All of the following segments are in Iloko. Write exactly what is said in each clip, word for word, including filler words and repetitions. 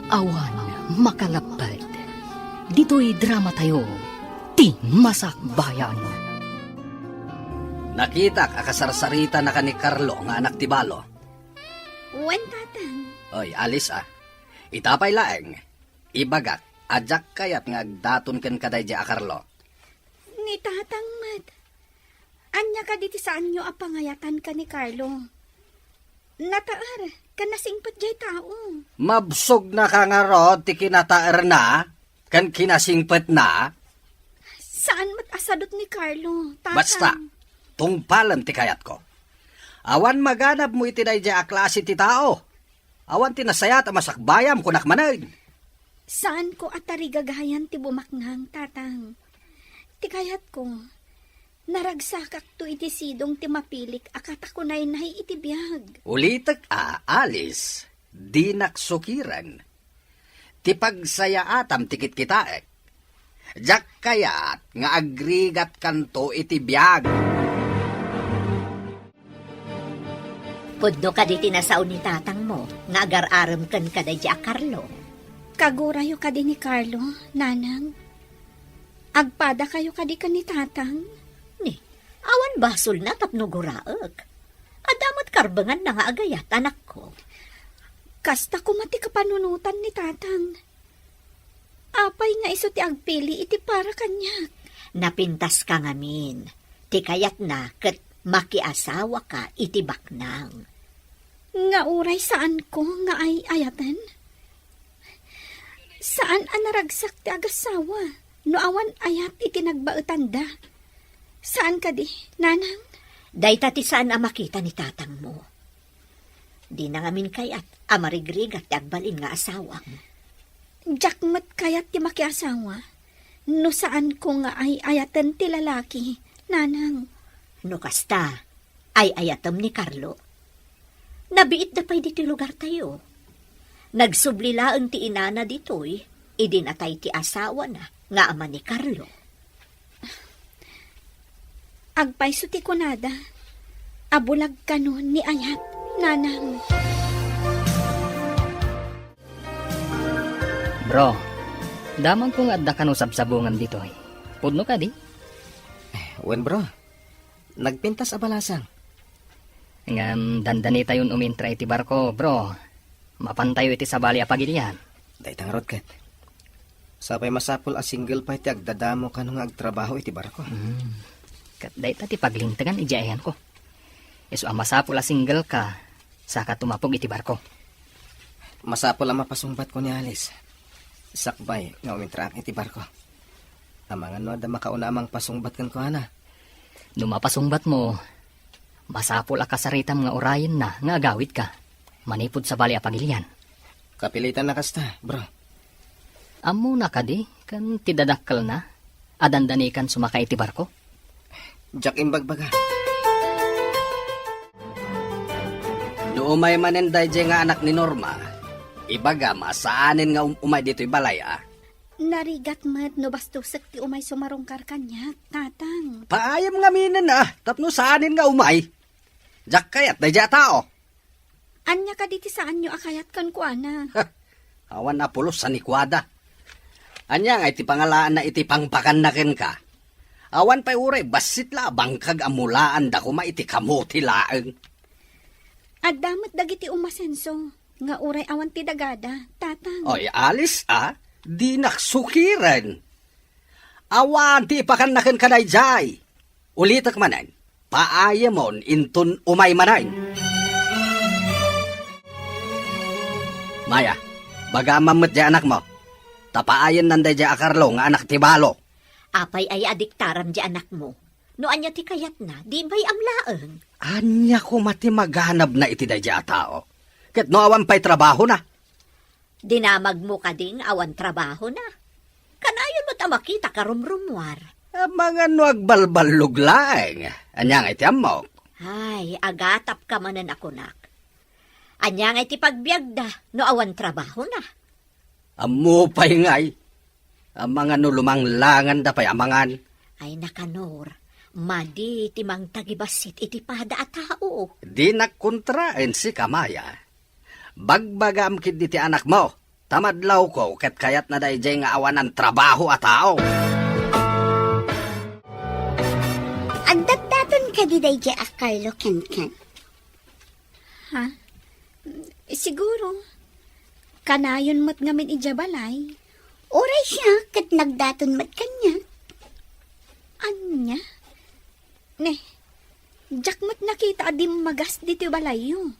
Awan makalapped. Ditoy dramatayo, ti masakbayan. Nakitak a kasarsaritannaka ni Carlo nga anak ti balo. Wen, Tatang. Oy, Alice, a. Ita pay laeng, ibagak a diak kayat nga agdaton kenka daydiay a Carlo. Ni Tatang met. Ania kadi ti saanyo a pangayatan ken ni Carlo? Nataer ken nasingpet diay tao. Mabsogna ka ngarud ti kinataerna ken kinasingpetna? Saan met a sadut ni Carlo, Tatang. Basta, tungpalem ti kayatko. Awan maganabmo iti daydiay a klase ti tao. Awan ti nasayaat a masakbayam, kunak manen. Saanko a tarigagayan ti bumaknang, Tatang. Ti kayatko, naragsakakto iti sidong ti mapilik a katakunaynay iti biag. Ulitek a, Alice, dinak sukiren. Ti pagsayaatam ti kitkitaek. Diak kayat nga agrigatkanto iti biag. Pudno kadi ti nasao ni tatangmo nga agar-arem kenka daydiay a Carlo? Kagurayo kadi ni Carlo, Nanang? Agpadakayo kadi ken ni Tatang? Ni, awan basolna tapno guraek. Adda met karbenganna nga agayat, anakko. Kasta koma ti kapanunotan ni Tatang. Apay nga isu ti agpili iti para kaniak? Napintaska ngamin. Ti kayatna ket makiasawaka iti baknang. Nga uray saanko nga ay-ayaten? Saan a naragsak ti agassawa no awan ayat iti nagbaetanda. Saan kadi, Nanang? Dayta ti saan a makita ni tatangmo. Dina ngamin kayat a marigrigat ti agbalin nga asawam. Diak met kayat ti makiasawa no saanko nga ay-ayaten ti lalaki, Nanang. No kasta, ay-ayatem ni Carlo? Nabiitda pay ditoy lugartayo. Nagsubli laeng ti inana ditoy idi natay ti asawana nga ama ni Carlo. Agpayso ti kunada a bulag kano ni ayat, Nanang. Bro, damagko nga adda kano sabsabungan ditoy. Pudno kadi? Wen, bro. Nagpintas a balasang. Ngem dandanitayon umintra iti barko, bro. Mapantayo iti sabali a pagilian. Dayta ngarud ket. Sapay masapul a single pay ti agdadamo kano nga agtrabaho iti barko. Hmm. Ket dayta ti paglintegan idiay ayanko. Isu a masapul a single ka, saka tumapog iti barko. Masapul a mapasungbatko ni Alice. Sakbay nga umintraak iti barko. Amangan no adda makauna a mangpasungbat kenkuana. No mapasungbatmo, masapul a kasaritam nga urayenna nga agawidka manipud sabali a pagilian. Kapilitan a kasta, bro. Ammona kadi ken ti dadakkelna a dandanikan sumaka iti barko? Diak imbagbaga. No umay manen daydiay nga anak ni Norma, ibagam a saanen nga um-, umay ditoy balay a. Narigat met no bastosek ti umay sumarungkar kaniak, Tatang. Paayam ngaminen a, tapno saanen nga umay. Diak kayat daydiay a tao. Ania kadi ti saanyo a kayat kenkuana? Awan a pulos a nikuada. Ania ngay ti pangalaanna iti pangpakanna kenka? Awan pay uray bassit la a bangkag a mulaanda koma iti kamote laeng. Adda met dagiti umasenso nga uray awan ti dagada, Tatang. Oy, Alice a, dinak sukiren. Awan ti ipakanna kenka daydiay. Ulitek manen, paayemon inton umay manen. Maya, baga met diay anakmo, ta paayennan daydiay a Carlo nga anak ti balo. Apay aya a diktaram diay anakmo? No ania ti kayatna, di bay-am laeng. Ania koma ti maganabna iti daydiay a tao? Ket no awan pay trabahona? Dinamagmo kadi nga awan trabahona? Kanayon met a makita karumrumuar. Amangan no agbalballog laeng. Ania ngay ti ammok? Ay, agatapka manen a kunak. Ania ngay ti pagbiagda no awan trabahona? Ammo pay ngay. Amangan no lumanglanganda pay amangan. Ay, Nicanor, madi ti mangtagibassit iti pada a tao. Dinak kontraen sika, Maya. Bagbagam ketdi ti anakmo. Ta madlawko ket kayatna daydiay nga awanan trabaho a tao. Addaton kadi daydiay a Carlo kenken? Ha? Siguro. Kanayon met ngamin idiay balay. Uray siak ket nagdaton met kaniak. Ania? Ne, diak met nakita a dimmagas ditoy balayyo.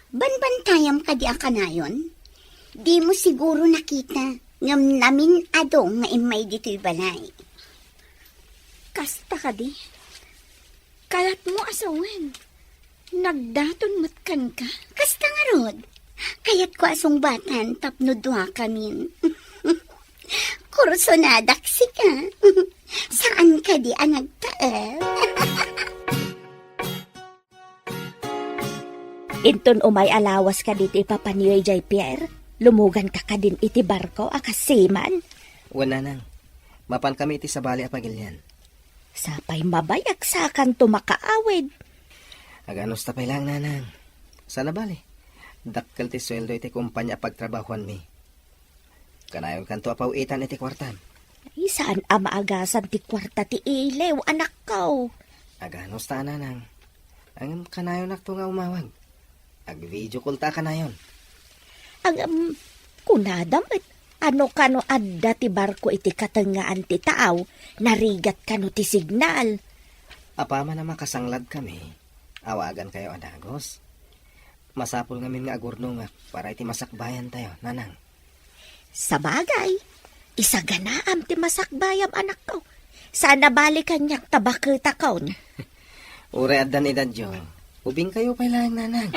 Banbantayam kadi a kanayon? Dimo siguro nakita, ngem namin-ado nga immay ditoy balay. Kasta kadi? Kayatmo a sawen, nagdaton met kenka? Kasta ngarud, kayatko a sungbatan tapno duakamin. Kursonadak sika. Saan kadi a nagtaem? Inton umay a lawas kadi ti ipapaniyo idiay pier, lumuganka kadin iti barko a kas seaman? Wen, nanang. Mapankami iti sabali a pagilian. Sapay mabayag sakanto makaawid. Aganusta pay laeng, nanang. Saan a bale, dakkel ti sueldo iti kompania a pagtrabahoanmi. Kanayonkanto a paw-itan iti kuartam. Ay, saan a maagasan ti kuarta ti iliw, anakko. Aganusta, nanang. Ngem kanayonakto nga umawag. Ag-video call ta a kanayon. Ngem, kunada met, no kano adda ti barko iti katengngaan ti taaw, narigat kano ti signal. Apaman a makasangladkami, awagankayo a dagus. Masapul ngamin nga agurnongak para iti masakbayantayo, nanang. Sabagay, isaganaam ti masakbayam, anakko. Saan a bale kaniak ta baketakon. Uray addan edadyo, ubingkayo pay laeng, nanang.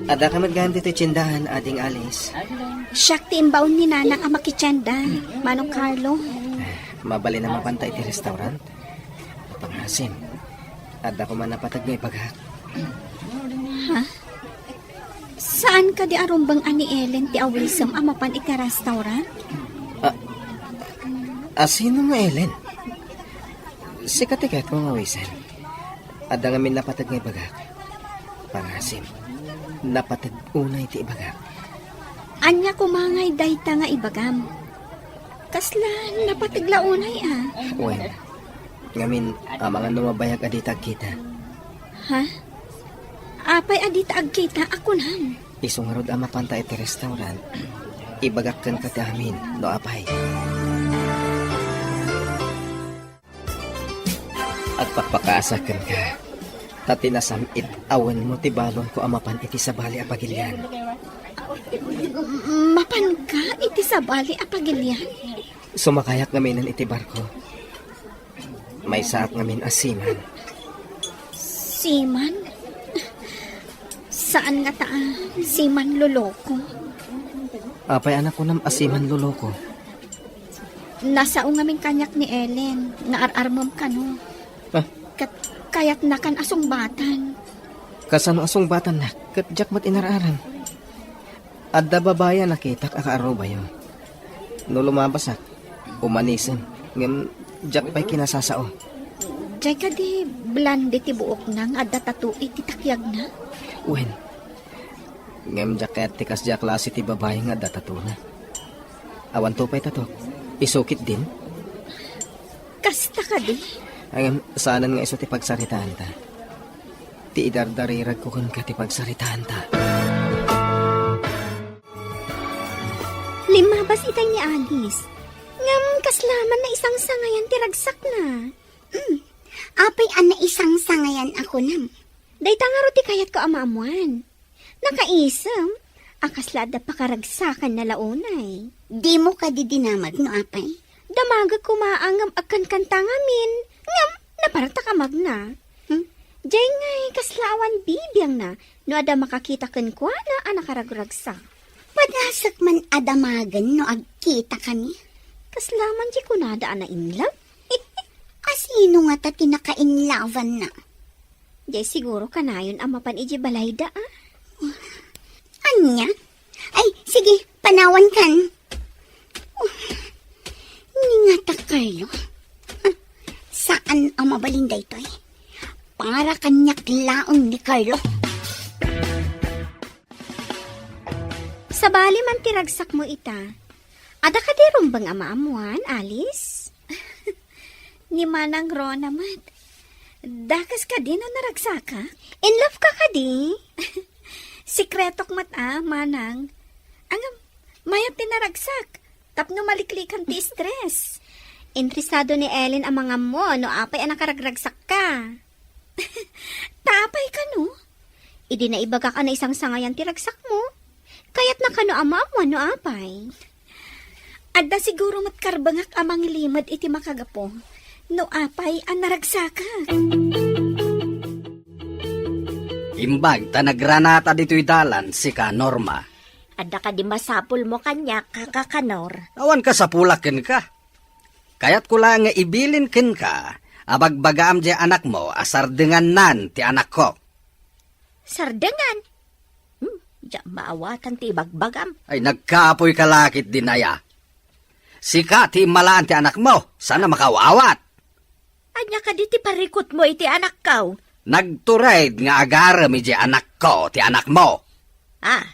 Addaka met gayam ditoy tiendahan, Ading Alice? Siak ti imbaon ni nanang a makitienda, Manong Carlo. Mabalin a mapanta iti restaurant? Pangasim, adda koma napateg nga ibagak. Ha? Saan kadi a rumbeng a ni Ellen ti awisem a mapan iti restaurant? A, a sino nga Ellen? Sika ti kayatko nga awisen. Adda ngamin napateg nga ibagak. Pangasim, napateg unay ti ibagak. Ania koma ngay dayta nga ibagam? Kasla napateg la unay a? Wen, ngamin, amangan no mabayag a dita agkita. Ha? Apay a dita agkita a kunam? Isu ngarud a mapanta iti restaurant, ibagak kenka ti amin, no apay. Agpakpakaasa kenka, ta ti nasam-it a wenmo ti balonko a mapan iti sabali a pagilian. Mapanka iti sabali a pagilian? Sumakayak ngaminen iti barko. Maysaak ngamin a seaman. Seaman? Saan ngata a seaman loloko? Apay a nakunam a seaman loloko? Nasao ngamin kaniak ni Ellen nga ar-armem kano. Ah? Ket kayatnakan a sungbatan. Kasano a sungbatannak? Ket diak met inar-aram. Adda babai a nakitak a kaarubayo. No lumabasak, umanisem, ngem diak pay kinasasao. Diay kadi blonde ti buokna nga adda tattoo iti takyagna? Wen. Ngem diak kayat ti kasdiay a klase ti babai nga adda tattoo-na. Awan to pay tattoo. Isu ketdin? Kasta kadi? Ngem saanen nga isu ti pagsaritaanta. Ti idardariragko kenka ti pagsaritaanta. Limmabas itay ni Alice. Ngem kasla man naisangsangayan ti ragsakna. Mm. Apay a naisangsangayan a kunam? Dayta ngarud ti kayatko a maammuan. Nakaisem a kasla adda pakaragsakanna la unay. Dimo kadi dinamag no apay? Damagek koma a ngem agkankanta ngamin, ngem napartak a magna. Hmm? Diay ngay kasla awan bibiangna no adda makakita kenkuana a nakaragragsak. Padasek man a damagen no agkitakami. Kasla man ti kunada a nainlove? A sino ngata ti nakainlavanna? Diay siguro kanayon a mapan idiay balayda, a? Ania? Ay, sige, panawankan. Ni ngata, Carlo. Saan a mabalin daytoy? Para kaniak laeng ni Carlo. Tabali man ti ragsakmo ita. Adda kadi rumbeng a maammuan, Alice? Ni Manang Rona met. Dakas kadi no naragsakak? In love ka kadi? Sikretok met a, Manang. Ngem, mayat ti naragsak. Tapno maliklikan ti stress. Interesado ni Ellen a mangammo no apay a nakaragragsakka. Ta apay kano? Idi naibagak a naisangsangayan ti ragsakmo. Kayatna kano a maammuan no apay? Adda siguro met karbengak a mangilimed iti makagapu no apay a naragsakak. Imbag ta nagranata ditoy dalan sika, Norma. Adda kadi masapulmo kaniak, Kaka Kanor? Awan kasapulak kenka. Kayatko laeng nga ibilin kenka a bagbagaam diay anakmo a sardengannan ti anakko. Sardengan? Hmm, diak maawatan ti ibagbagam. Ay, nagkapoy ka la ketdin aya. Sika ti immalaan ti anakmo, saan a makaawat. Ania kadi ti parikutmo iti anakko? Nagtured nga agarem idiay anakko ti anakmo. Ah,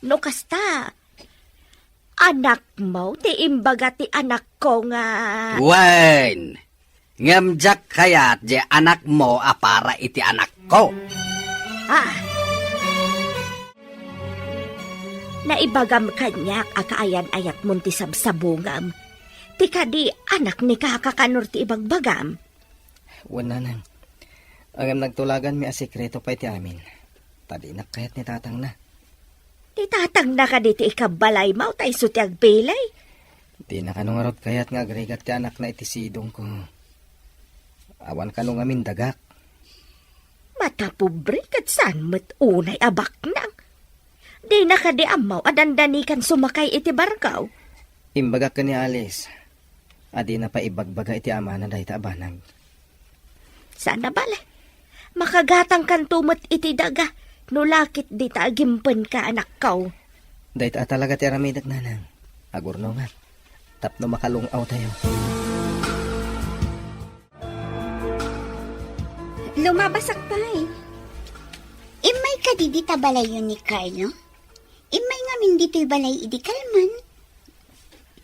no kasta, anakmo ti imbaga ti anakko nga Wen, ngem diak kayat diay anakmo a para iti anakko. Ah. Naibagam kaniak a kaayan-ayatmon ti sabsabungam. Ti kadi anak ni Kaka Kanor ti ibagbagam? Wen, Nanang. Ngem nagtulaganmi a sekreto pay ti amin. Ta dinak kayat ni tatangna. Ti tatangna kadi ti ikabbalaymo ta isu ti agpili? Dina kano ngarud kayat nga agrigat ti anakna iti sidongko. Awan kano ngamin dagak. Matapobre ket saan met unay a baknang. Dina kadi ammo a dandanikan sumakay iti barko? Imbagak ken ni Alice a dina pay ibagbaga iti amana dayta a banag. Saan a bale. Makagatangkanto met iti daga no la ket dita agimpenka, anakko. Dayta a talaga ti aramidek, Nanang. Agurnongak tapno makalung-awtayo. Lumabasak pay. Immay kadi dita balayyo ni Carlo? Immay ngamin ditoy balay idi kalman.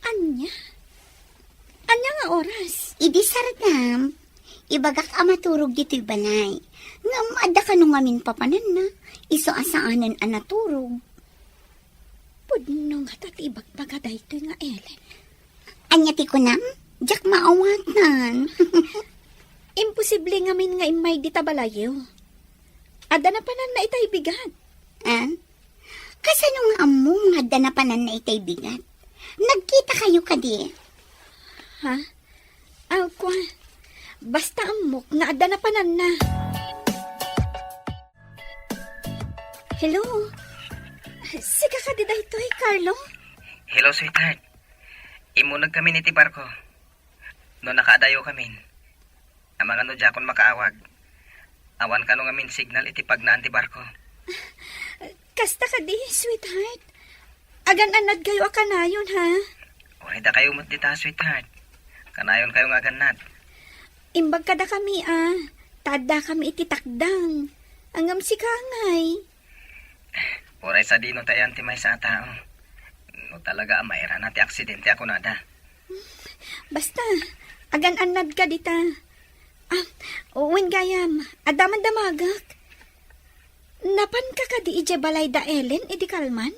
Ania? Ania nga oras? Idi sardam, ibagak a maturog ditoy balay. Ngem adda kano ngamin papananna, isu a saanen a naturog. Pudno ngata ti ibagbaga daytoy nga Ellen. Ania ti kunam? Diak maawatan. Imposible ngamin nga immay dita balayyo. Adda napananna itay bigat. Ah? Kasano nga ammom nga adda napananna itay bigat? Nagkitakayo kadi? Ha? Aw, kua. Basta ammok nga adda napananna. Hello? Sika kadi daytoy, Carlo? Hello, sweetheart. Immuneg kami iti barko. No nakaadayo kamin, amangan no diakon makaawag. Awan kano ngamin signal iti pagnaan ti barko. Kasta kadi, sweetheart. Agan-annadkayo a kanayon, ha? Uray dakayo met dita, sweetheart. Kanayonkayo nga agannad. Imbag kadakami, a. Ta addakami iti takdang. Ngem sika ngay. Uray sadino ta ayan ti maysa a tao. No talaga a mairana ti aksidente a kunada. Basta, agan-annadka dita. Ah, wen gayam, adda man damagek. Napanka kadi idiay balay da Ellen idi kalman?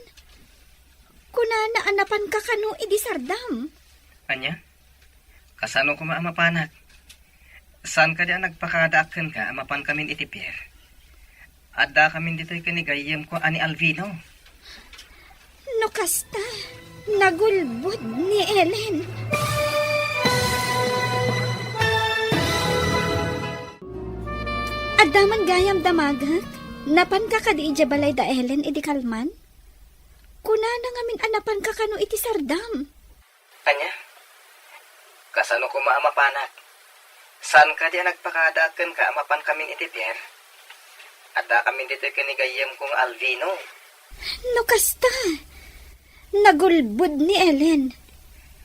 Kunana a napanka kano idi sardam. Ania? Kasano koma a mapanak? Saan kadi a nagpakadaak kenka a mapankamin iti pier? Addakamin ditoy ken ni gayyemko a ni Alvino. No kasta, nagulbod ni Ellen. Adda man gayam damagek, napanka kadi idiay balay da Ellen idi kalman? Kunana ngamin a napanka kano iti sardam. Ania? Kasano koma a mapanak? Saan kadi a nagpakadaak kenka a mapankamin iti pier? Addakamin ditoy ken ni gayyemko nga Alvino. No kasta, nagulbod ni Ellen.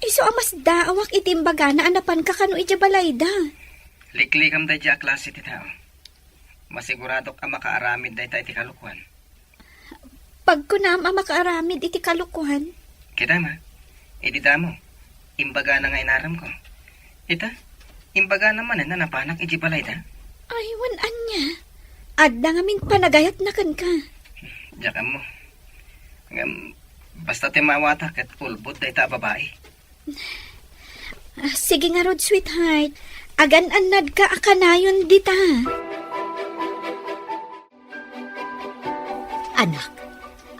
Isu a masdaawak iti imbagana a napanka kano idiay balayda. Liklikam daydiay a klase ti tao. Masiguradok a makaaramid dayta iti kalokuan. Pagkunam a makaaramid iti kalokuan. Kita, ma, idi damo, imbagana nga inaramko. Ita, imbagana manen a napanak iti balayda. Ay, wen ania? Adda ngamin panagayatna kenka. Diak ammo. Ngem, basta ti maawata ket ulbod dayta a babai. Ah, sige ngarud, sweetheart. Agan-annadka a kanayon dita. Anak,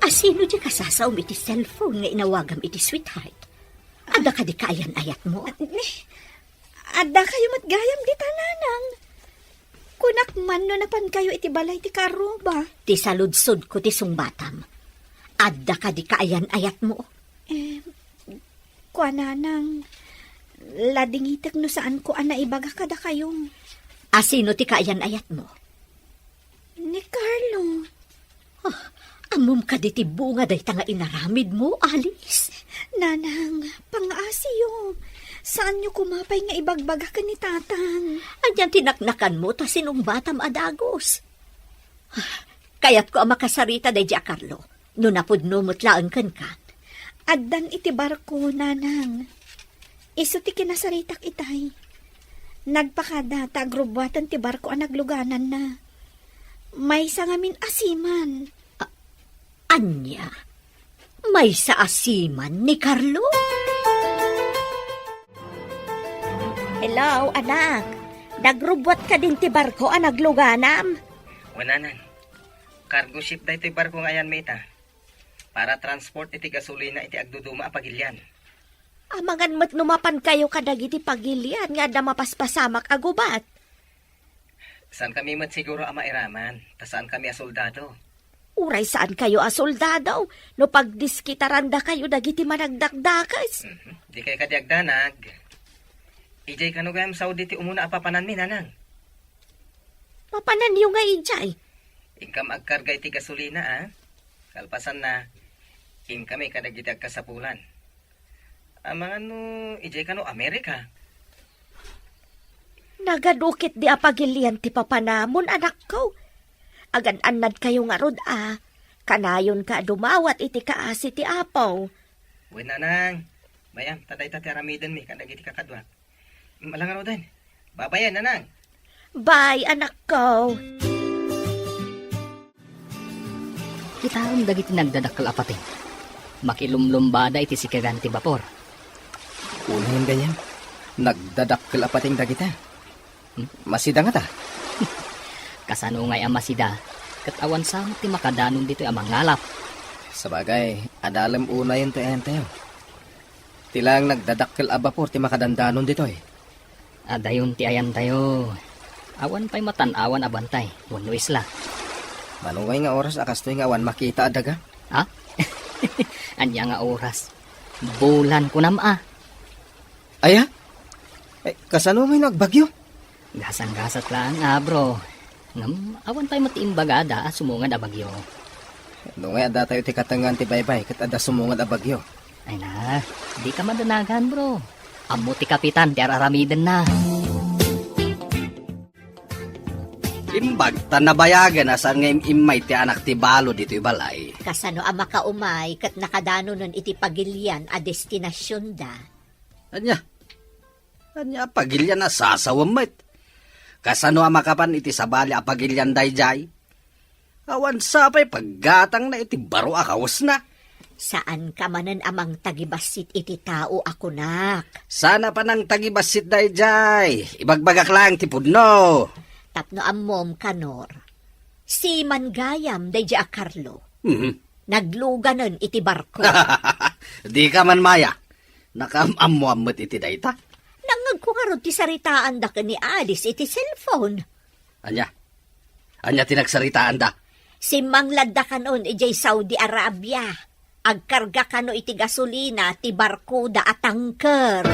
asino diay kasasaom iti cellphone nga inawagam iti sweetheart? Adda kadi kaayan-ayatmo? Ni, adda kayo met gayam dita, nanang. Kunak man no napan kayo iti balay ti kaarruba. Ti saludsodko ti sungbatam. Adda kadi kaayan-ayatmo? Eh, kuananang, ladingitek no saanko a naibaga kadakayo. Asino ti kaayan-ayatmo? Ni Carlo. Ah, ammom kadi ti bunga dayta nga inaramidmo, Alice? Nanang, pangaasiyo. Saanyo koma pay nga ibagbaga ken ni Tatang. Anian ti naknakanmo ta sinungbatam a dagus? Ah, kayatko a makasarita daydiay a Carlo, no napudno met laeng kenka. Addan iti barko, nanang. Isu ti kinasaritak itay. Nagpakada ta agrubbuatan ti barko a naglugananna. Maysa ngamin a seaman. A-, ania? Maysa a seaman ni Carlo? Hello, anak. Nagrubbuat kadin ti barko a nagluganam? Wen, nanang. Cargo ship daytoy barko nga ayanmi ita. Para transport iti gasolina iti agduduma a pagilian. Amangan met no mapan kayo kadagiti pagilian nga adda mapaspasamak a gubat. Saan kami met siguro a mairaman, ta saan kami a soldado. Uray saan kayo a soldado, no pagdiskitaranda kayo dagiti managdakdakes. Mhm. Di kay kadi agdanag. Idiay kano gayam Saudi ti umuna a papananmi, nanang? Papananyo nga idiay? Inkam agkarga iti gasolina, a? Kalpasanna, inkami kadagiti agkasapulan. Amangan no idiay kano Amerika? Nagadu ketdi a pagilian ti papanamon, anakko. Agan-annad kayo ngarud a kanayonka a dumawat iti kaasi ti Apo. Wen, nanang. Mayam, ta dayta ti aramidenmi kadagiti kakaduak. Malangaruden. Babayen, nanang. Bye, anakko. Kitaem dagiti nagdadakkel a pateng. Makilumlumbada iti sikegan ti bapor. Unayen gayam, nagdadakkel a pateng dagita. Hmm? Masida ngata? Kasano ngay a masida? Ket awan sa met ti makadanon ditoy a mangalap. Sabagay, adalem unayen ti ayantayo. Ti laeng nagdadakkel a bapor ti makadandanon ditoy. Adayon ti ayantayo. Awan pay matan-awan a bantay wenno isla. Mano ngay nga oras a kastoy nga awan makita a daga? Ha? Ania nga oras? Bulan kunam a. Aya? Eh, kasano ngay no agbagyo? Gasang-gasat laeng a, bro. Ngem, awan pay met ti imbagada a sumungad a bagyo. No ngay adda tayo ti katengngaan ti baybay ket adda sumungad a bagyo. Ay na, dika madanagan, bro. Ammo ti kapitan ti ar-aramidenna. Imbag ta nabayagen a saan nga im-immay ti anak ti balo ditoy balay. Kasano a makaumay ket nakadanonen iti pagilian a destinasionda? Ania? Ania a pagilian a sasawem met? Kasano a makapan iti sabali a pagilian daydiay? Awan sa pay paggatangna iti baro a kawesna. Saanka manen a mangtagibassit iti tao a kunak. Saan a panangtagibassit daydiay? Ibagbagak laeng ti pudno. Tapno ammom, Kanor, seaman gayam daydiay a Carlo. Mhm. Nagluganen iti barko. Dika man maya. Nakaam-ammoan met iti dayta. Nangngegko ngarud ti saritaanda ken ni Alice iti cellphone. Ania? Ania ti nagsaritaanda? Simmangladda kanon idiay Saudi Arabia. Agkarga kano iti gasolina ti barkoda a tanker.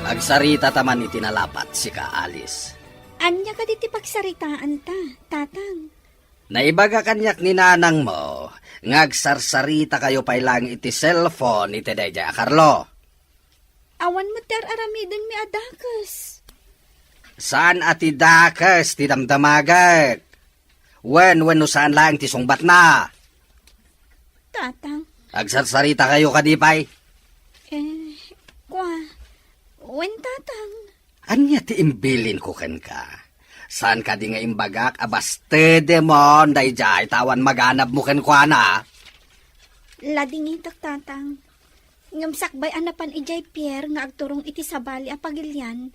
Agsaritata man iti nalapat, sika, Alice. Ania kadi ti pagsaritaanta, Tatang? Naibaga kaniak ni nanangmo nga agsarsarita kayo pay laeng iti cellphone iti daydiay a Carlo. Awan met ti ar-aramidenmi a dakes. Saan a ti dakes ti damdamagek. Wen, wenno saan laeng ti sungbatna? Tatang. Agsarsarita kayo kadi pay? Eh, kwa, wen, Tatang. Ania ti imbilinko kenka? Saan kadi nga imbagak a bastedemon daydiay ta awan maganabmo kenkuana? Ladingitak, Tatang. Ngem sakbay a napan idiay pier nga agturong iti sabali a pagilian,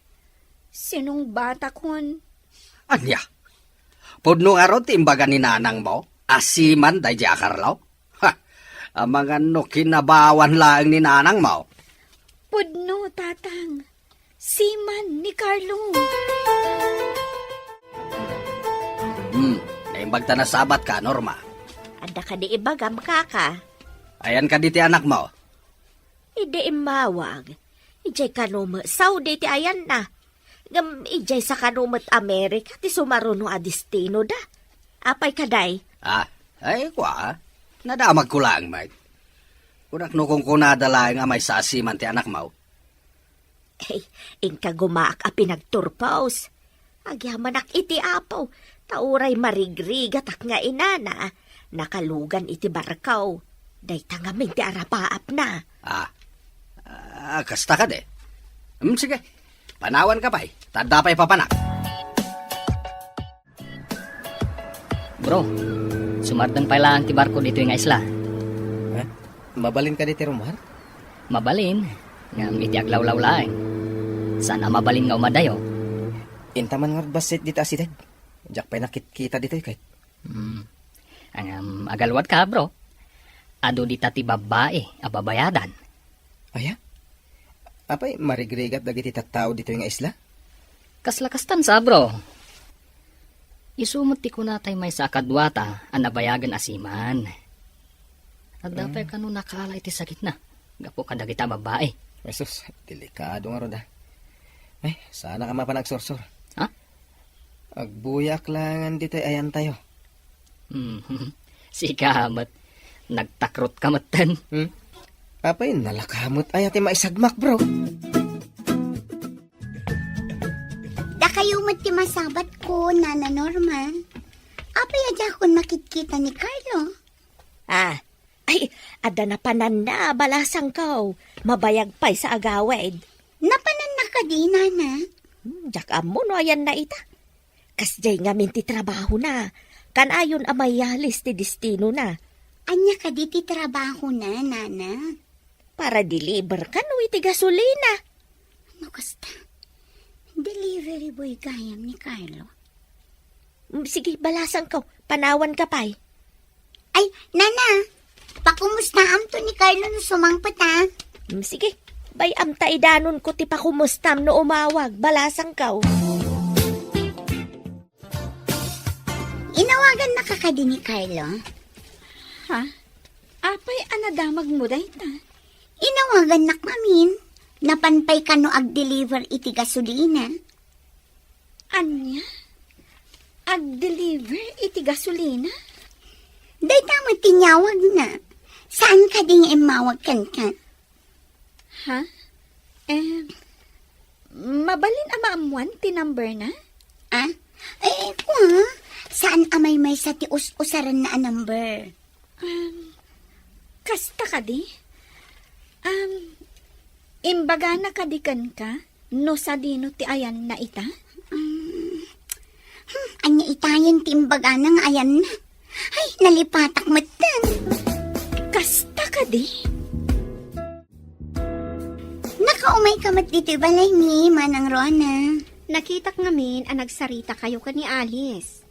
sinungbatakon. Ania? Pudno ngarud ti imbaga ni nanangmo a seaman daydiay a Carlo? Ha! Amangan no kinabawan laeng ni nanangmo. Pudno, Tatang. Seaman ni Carlo. Hmm, naimbag ta nasabat ka, Norma. Adda kadi ibagam, kaka? Ayan kadi ti anakmo? Idi immawag, idiay kano met Saudi ti ayanna. Ngem idiay sa kano met Amerika ti sumaruno a destinoda. Apay kadi? Ah, ay, kwa. Nadamagko laeng met. Kunak no kunkunada laeng a maysa a seaman ti anakmo. Ay, inka gumaak a pinagturpos. Agyamanak iti Apo, ta uray marigrigatak nga inana, nakalugan iti barko. Dayta ngamin ti arapaapna. Ah, ah, kasta kadi. Hmm, sige, panawanka pay, ta adda pay papanak. Bro, sumardeng pay laeng ti barko ditoy nga isla. Ha? Mabalin kadi ti rummuar? Mabalin, ngem iti aglawlaw laeng. Saan a mabalin nga umadayo. Intaman ngarud bassit dita a sideg. Diak pay nakitkita ditoy ket. Hmm. Ngem agaluadka, bro. Adu dita ti babbai a babayadan. Aya? Apay, marigrigat dagiti tattao ditoy nga isla? Kasla kastan sa, bro. Isu met ti kunatay maysa a kaduata a nabayagen a seaman. Adda pay kano nakaala iti sakitna gapu kadagita a babbai. Jesus, delikado ngarud, ah. Ay, saanak a mapan agsursor. Ha? Agbuyaak laengen ditoy ayantayo. Hmm. Sika met, nagtakrotka metten. Hmm? Apay, nalaka met aya ti maisagmak, bro? Dakayo met ti masabatko, Nana Norma. Apay a diakon makitkita ni Carlo? Ah, ay, adda napananna, balasangko. Mabayag pay sa agawid. Napananna kadi, Nana? Hmm, diak ammo no ayanna ita. Kasdiay ngamin ti trabahona. Kanayon a mayalis ti destinona. Ania kadi ti trabahona, Nana? Para deliver kano iti gasolina. No kasta, delivery boy gayam ni Carlo. Mm, sige, balasangko. Panawanka pay. Ay, Nana, pakumustaamto ni Carlo no sumangpet, a. Mm, sige, bay-am ta idanonko ti pakumustam no umawag, balasangko. Inawagannaka kadi ni Carlo? Ha? Apay a nadamagmo dayta? Inawagannak ngamin. Napan pay kano agdeliver iti gasolina. Ania? Agdeliver iti gasolina? Dayta met ti inyawagna. Saan kadi nga immawag kenka? Ha? Eh, mabalin a maammuan ti number na? Ah? Eh, kua, saan a maymaysa ti us-usaranna a number? Um, kasta kadi? Um, imbagana kadi kenka no sadino ti ayanna ita? Um, hmm, ania itayen ti imbagana nga ayanna? Ay, nalipatak metten. Kasta kadi? Nakaumayka met ditoy balaymi, Manang Rona. Nakitak ngamin a nagsarita kayo ken ni Alice.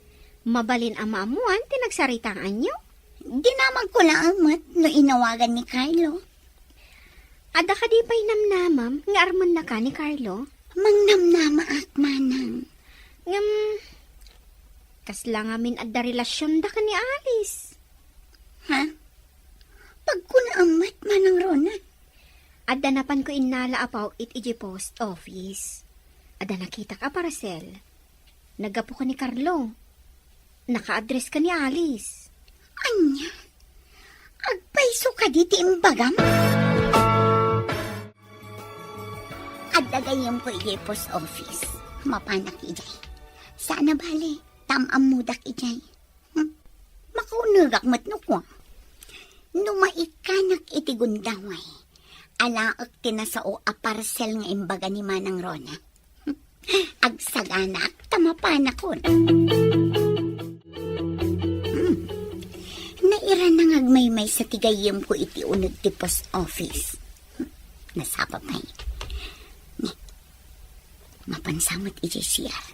Mabalin a maammuan ti nagsaritaanyo? Dinamagko laeng met no inawagan ni Carlo. Adda kadi pay namnamam nga armennaka ni Carlo? Mangnamnamaak, Manang. Ngem, kasla ngamin adda relasionda ken ni Alice? Ha? Pagkunaam met, Manang Rona. Adda napanko innala a paw-it idiay post office. Adda nakitak a parcel. Naggapu ken ni Carlo. Naka-address ken ni Alice. Ania? Agpayso kadi ti imbagam? Adda gayyemko idiay post office. Mapanak idiay. Saan a bale, ta am-ammodak idiay. Agak met no kua. No maikkanak iti gundaway, alaek ti nasao a parcel nga imbaga ni Manang Rona. Agsaganaak ta mapanakon. Hmm. Nairana nga agmaymaysa ti gayyemko iti uneg ti post office. Hmm. Nasapa pay. Ni, mapansa met idiay C R.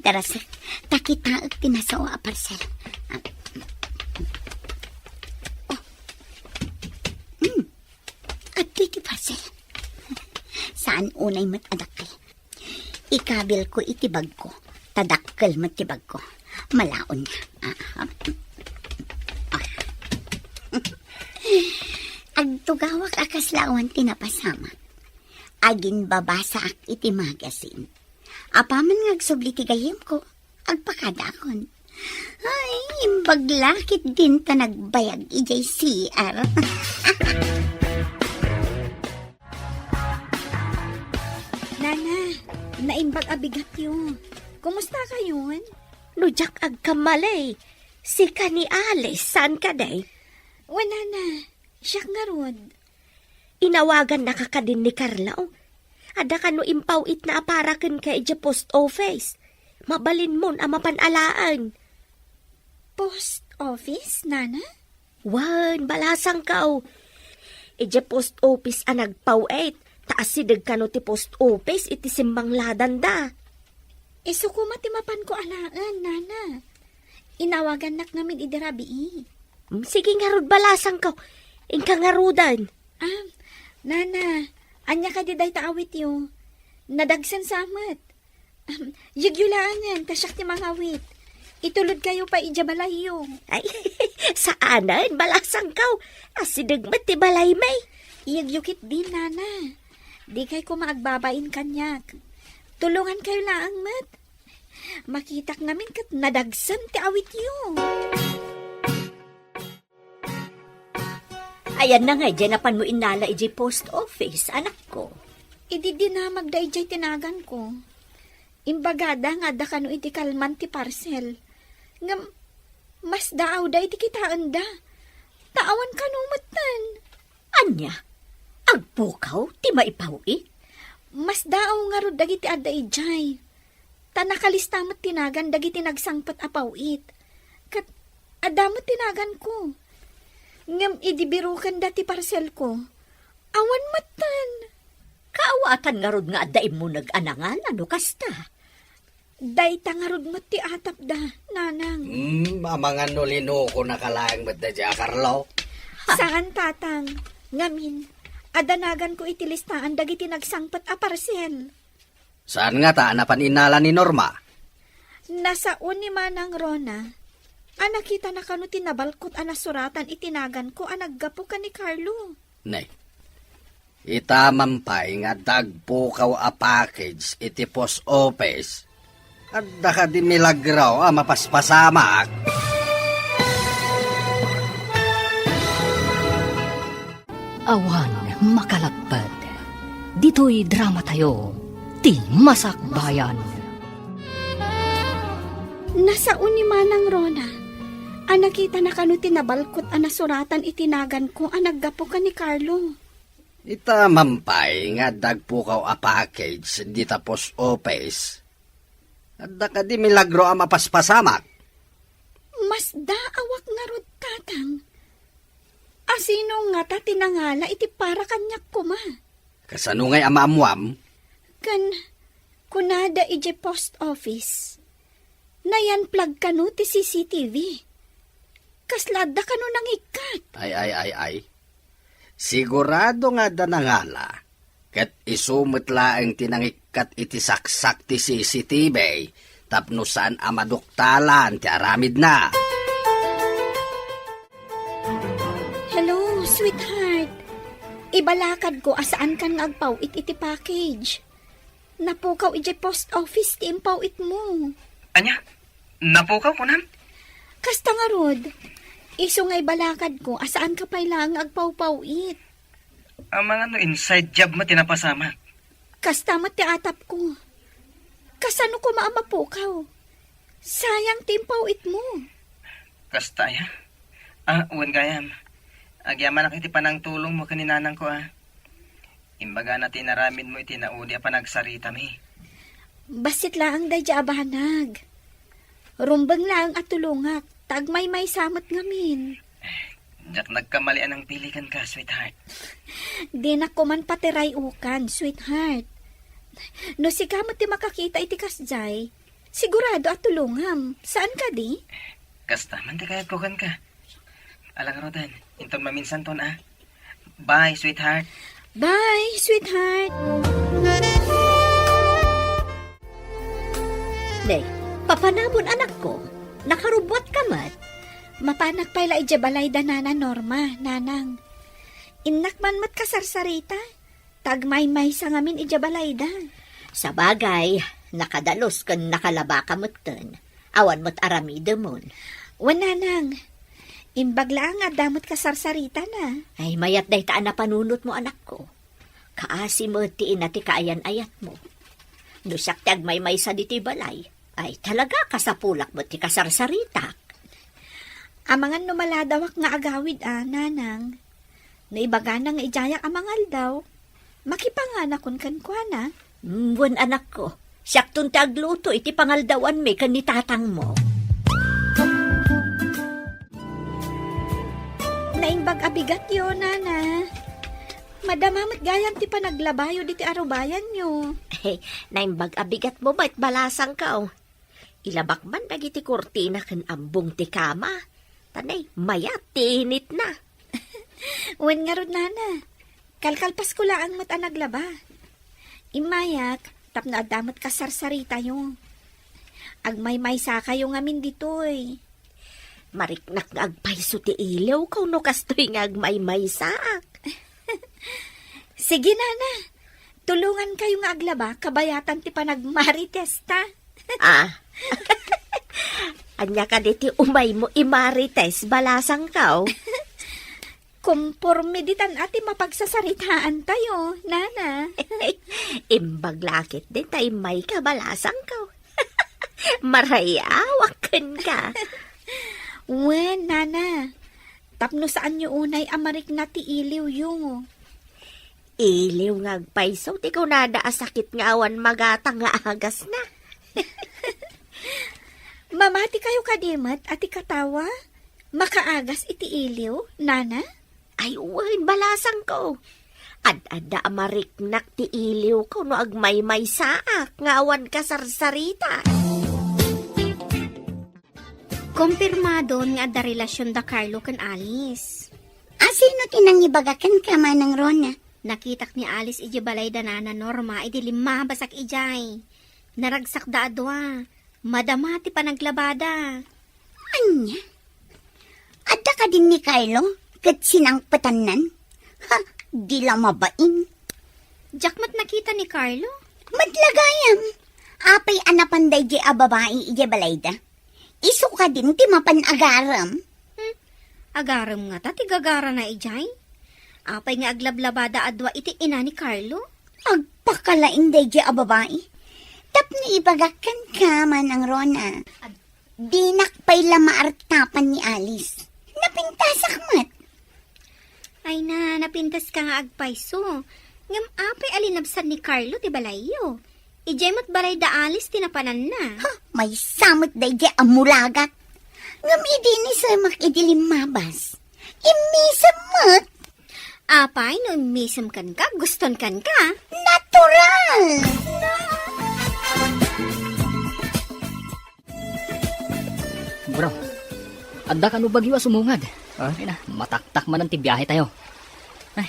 Darasek, ta kitaek ti nasao a parcel. Ah. Oh. Hmm. Adtoy ti parcel. Saan unay met a dakkel. Ikabilko iti bagko. Ta dakkel met ti bagko. Malaon nga. Ah, ah. Ah. Agtugawak a kasla awan ti napasamak. Aginbabasaak iti magazine. Apaman nga agsubli ti gayyemko, agpakadaakon. Ay, imbag la ketdin ta nagbayag idiay C R. Nana, naimbag a bigatyo. Kumusta kayon? No diak agkamali, sika ni Alice, saan kadi? Wen, Nana, siak ngarud. Inawagannaka kadin ni Carlo. Adda kano impaw-itna a para kenka idiay post office. Mabalinmon a mapan alaen. Post office, Nana? Wen, balasangko. Idiay post office a nagpaw-it, ta asideg kano ti post office iti simmangladanda. Isu koma ti mapanko alaen, Nana. Inawagannak ngamin idi rabii. Mm, sige ngarud, balasangko. Inka ngaruden. Ah, Nana, ania kadi dayta awityo? Nadagsen sa met. Ahem, yegyo laengen, ta siak ti mangawit. Itulodkayo pay idiay balayyo. Ay, saanen, balasangko. Asideg met ti balaymi. Yegyo ketdin, Nana. Dikay koma agbabain kaniak. Tulongankayo laeng met. Makitak ngamin ket nadagsen ti awityo. Ayanna ngay diay napanmo innala idiay post office, anakko? Idi dinamagda idiay tinaganko, imbagada nga adda kano iti kalman ti parcel. Ngem, masdaawda iti kitaenda. Ta awan kano metten. Ania? Agpukaw ti maipaw-it? Masdaaw ngarud dagiti adda idiay. Ta nakalista met ti nagan dagiti nagsangpet a paw-it. Ket adda met ti naganko. Ngem idi birukenda ti parcelko, awan metten. Kaawatan ngarud nga adda immuneg a nangala no kasta? Dayta ngarud met ti atapda, Nanang. Hmm, amangan no linukonaka laeng met daydiay a Carlo. Saan, Tatang. Ngamin, adda naganko iti listaan dagiti nagsangpet a parcel. Saan ngata a napan innala ni Norma? Nasao ni Manang Rona a nakitana kano ti nabalkot a nasuratan iti naganko a naggapu ken ni Carlo. Nay, itaman pay nga adda agpukaw a package iti post office. Adda kadi milagro a mapaspasamak? Awan makalagpet. Ditoy dramatayo, ti Masakbayan. Nasao ni Manang Rona a nakitana kano ti nabalkot a nasuratan iti naganko a naggapu ken ni Carlo. Itaman pay nga adda agpukaw a package dita post office. Adda kadi milagro a mapaspasamak? Masdaawak ngarud, Tatang. Asino ngata ti nangala iti para kaniak koma? Kasano ngay a maammuam? Ken kunada idiay post office, nayan-flag kano ti C C T V. Kasla adda kano nangikkat? Ay, ay, ay, ay. Sigurado nga adda nangala, ket isu met laeng ti nangikkat iti saksak ti C C T V tapno saan a maduktalan ti aramidna. Hello, sweetheart. Ibalakadko a saankan nga agpaw-it iti package. Napukaw idiay post office ti impaw-itmo. Ania? Napukaw, kunam? Kasta ngarud, isu nga ibalakadko a saanka pay laeng nga agpawpaw-it. Amangan no inside job met ti napasamak? Kasta met ti atapko. Kasano koma a mapukaw? Sayang ti impaw-itmo. Kasta aya? Ah, wen gayam. Agyamanak iti panangtulongmo ken ni nanangko, a. Imbagana ti inaramidmo iti naudi a panagsaritami. Bassit laeng daydiay a banag. Rumbeng laeng a tulongak, ta agmaymaysa met ngamin. Diak nagkamali a nangpili kenka, sweetheart. Dinak koman patiray-ukan, sweetheart. No sika met ti makakita iti kasdiay, sigurado a tulongam. Saan kadi? Kasta man ti kayatko kenka. Ala ngaruden, inton maminsanton, a. Bye, sweetheart. Bye, sweetheart. Nay, papanamon, anakko. Nakarubbuatka met. Mapanak pay la idiay balay da Nana Norma, nanang. Innak man met kasarsarita. Ta agmaymaysa ngamin idiay balayda. Sabagay, nakadalus ken nakalabaka metten. Awan met aramidemon. Wen, nanang. Imbag laeng nga adda met kasarsaritana. Ay, mayat dayta a napanunotmo, anakko. Kaasi met ti ina ti kaayan-ayatmo. No siak ti agmaymaysa ditoy balay, ay talaga kasapulak met ti kasarsaritak. Amangan no maladawak nga agawid a, nanang. No ibagana nga idiayak a mangaldaw, makipanganakon kenkuana. Mm, wen, anakko, siakton ti agluto iti pangaldawanmi ken ni tatangmo. Naimbag a bigatyo, nana. Madama met gayam ti panaglabayo diti arubayanyo. Naimbag a bigatmo met, balasangko. Ilabak man dagiti kurtina ken ambong ti kama. Ta nay, mayat ti initna. Wen ngarud, nana. Kalkalpasko laeng met a naglaba. Immayak, tapno adda met kasarsaritayo. Agmaymaysakayo ngamin ditoy. Mariknak nga agpayso ti iliwko no kastoy nga agmaymaysaak. Sige, nana. Tulongankayo nga aglaba, kabayatan ti panagmaritesta. Ah. Ania kadi ti umaymo imarites, balasangko? Komporme ditan a ti mapagsasaritaantayo, nana. Imbag la ketdin ta immayka, balasangko. Marayawak kenka. Wen, nana. Tapno saanyo unay a marikna ti iliwyo. Iliw nga agpayso ti kunada a sakit nga awan magatang nga agasna. Mamatikayo kadi met a ti katawa makaagas iti iliw, nana? Ay, wen, balasangko. Ad-adda a mariknak ti iliwko no agmaymaysaak nga awan kasarsarita. Kompirmadon nga adda relasion da Carlo ken Alice. A, sino ti nangibaga kenka, Manang Rona? Nakitak ni Alice idiay balay da Nana Norma idi limmabasak idiay. Naragsakda a dua. Madama ti panaglabada. Ania? Adda kadin ni Carlo ket sinangpetannan? Ha, di la mabain. Diak met nakita ni Carlo. Met la gayam. Apay a napan daydiay a babai idiay balayda? Isu kadin ti mapan agarem? Hmm, agarem ngata ti gagarana idiay? Apay nga aglablabada a dua iti ina ni Carlo? Agpakalaing daydiay a babai. Tapno ibagak kenka, Manang Rona. Dinak pay la maartapan ni Alice. Napintasak met. Ay na, napintaska nga agpayso. Ngem apay a linabsan ni Carlo ti balayyo? Idiay met balay da Alice ti napananna. Ha, maysa met daydiay a mulagat. Ngem idi ni Semak idi limmabas, immisem met. Apay no immisem kenka, guston kenka? Natural! Bro, adda kano bagyo a sumungad. Ha? Ay na, mataktak manen ti biahe tayo. Ay,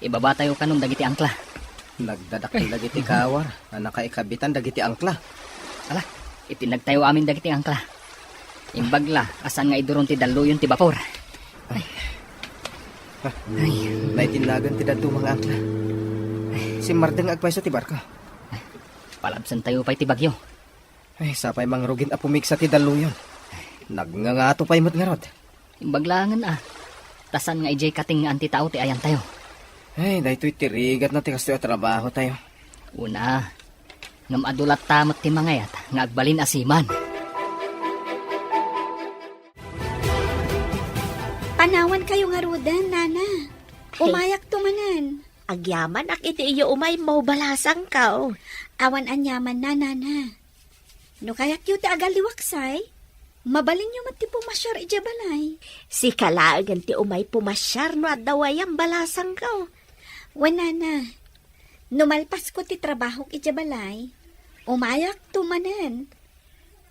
ibaba tayo kanon dagiti angkla. Nagdadakkel dagiti kawar a nakaikabitan dagiti angkla. Ala, ipinagtayo amin dagiti angkla. Imbag la, a saan nga iduron ti dalluyon ti bapor. Ay. Ay. Naitinnagan ti dadduma nga angkla. Simmardeng nga agpayso ti barko. Palabsan tayo pay ti bagyo. Ay, sapay mangrugin a pumigsa ti dalluyon. Nagngangato pay met ngarud. Imbag laengen a. Ta saan nga idiay katengngaan ti tao ti ayantayo. Ay, daytoy ti rigatna ti kastoy a trabahotayo. Una, ngem adu latta met ti mangayat nga agbalin a seaman. Anawankayo ngaruden, Nana? Hey. Umayakto manen. Agyamanak iti iyo umaymo, balasangko. Awan aniamanna, Nana. No kayatyo ti agalliwaksay, mabalinyo met ti pumasiar idiay balay. Sika laengen ti umay pumasiar no adda wayam, balasangko. Wen, Nana, no malpasko ti trabahok idiay balay, umayakto manen.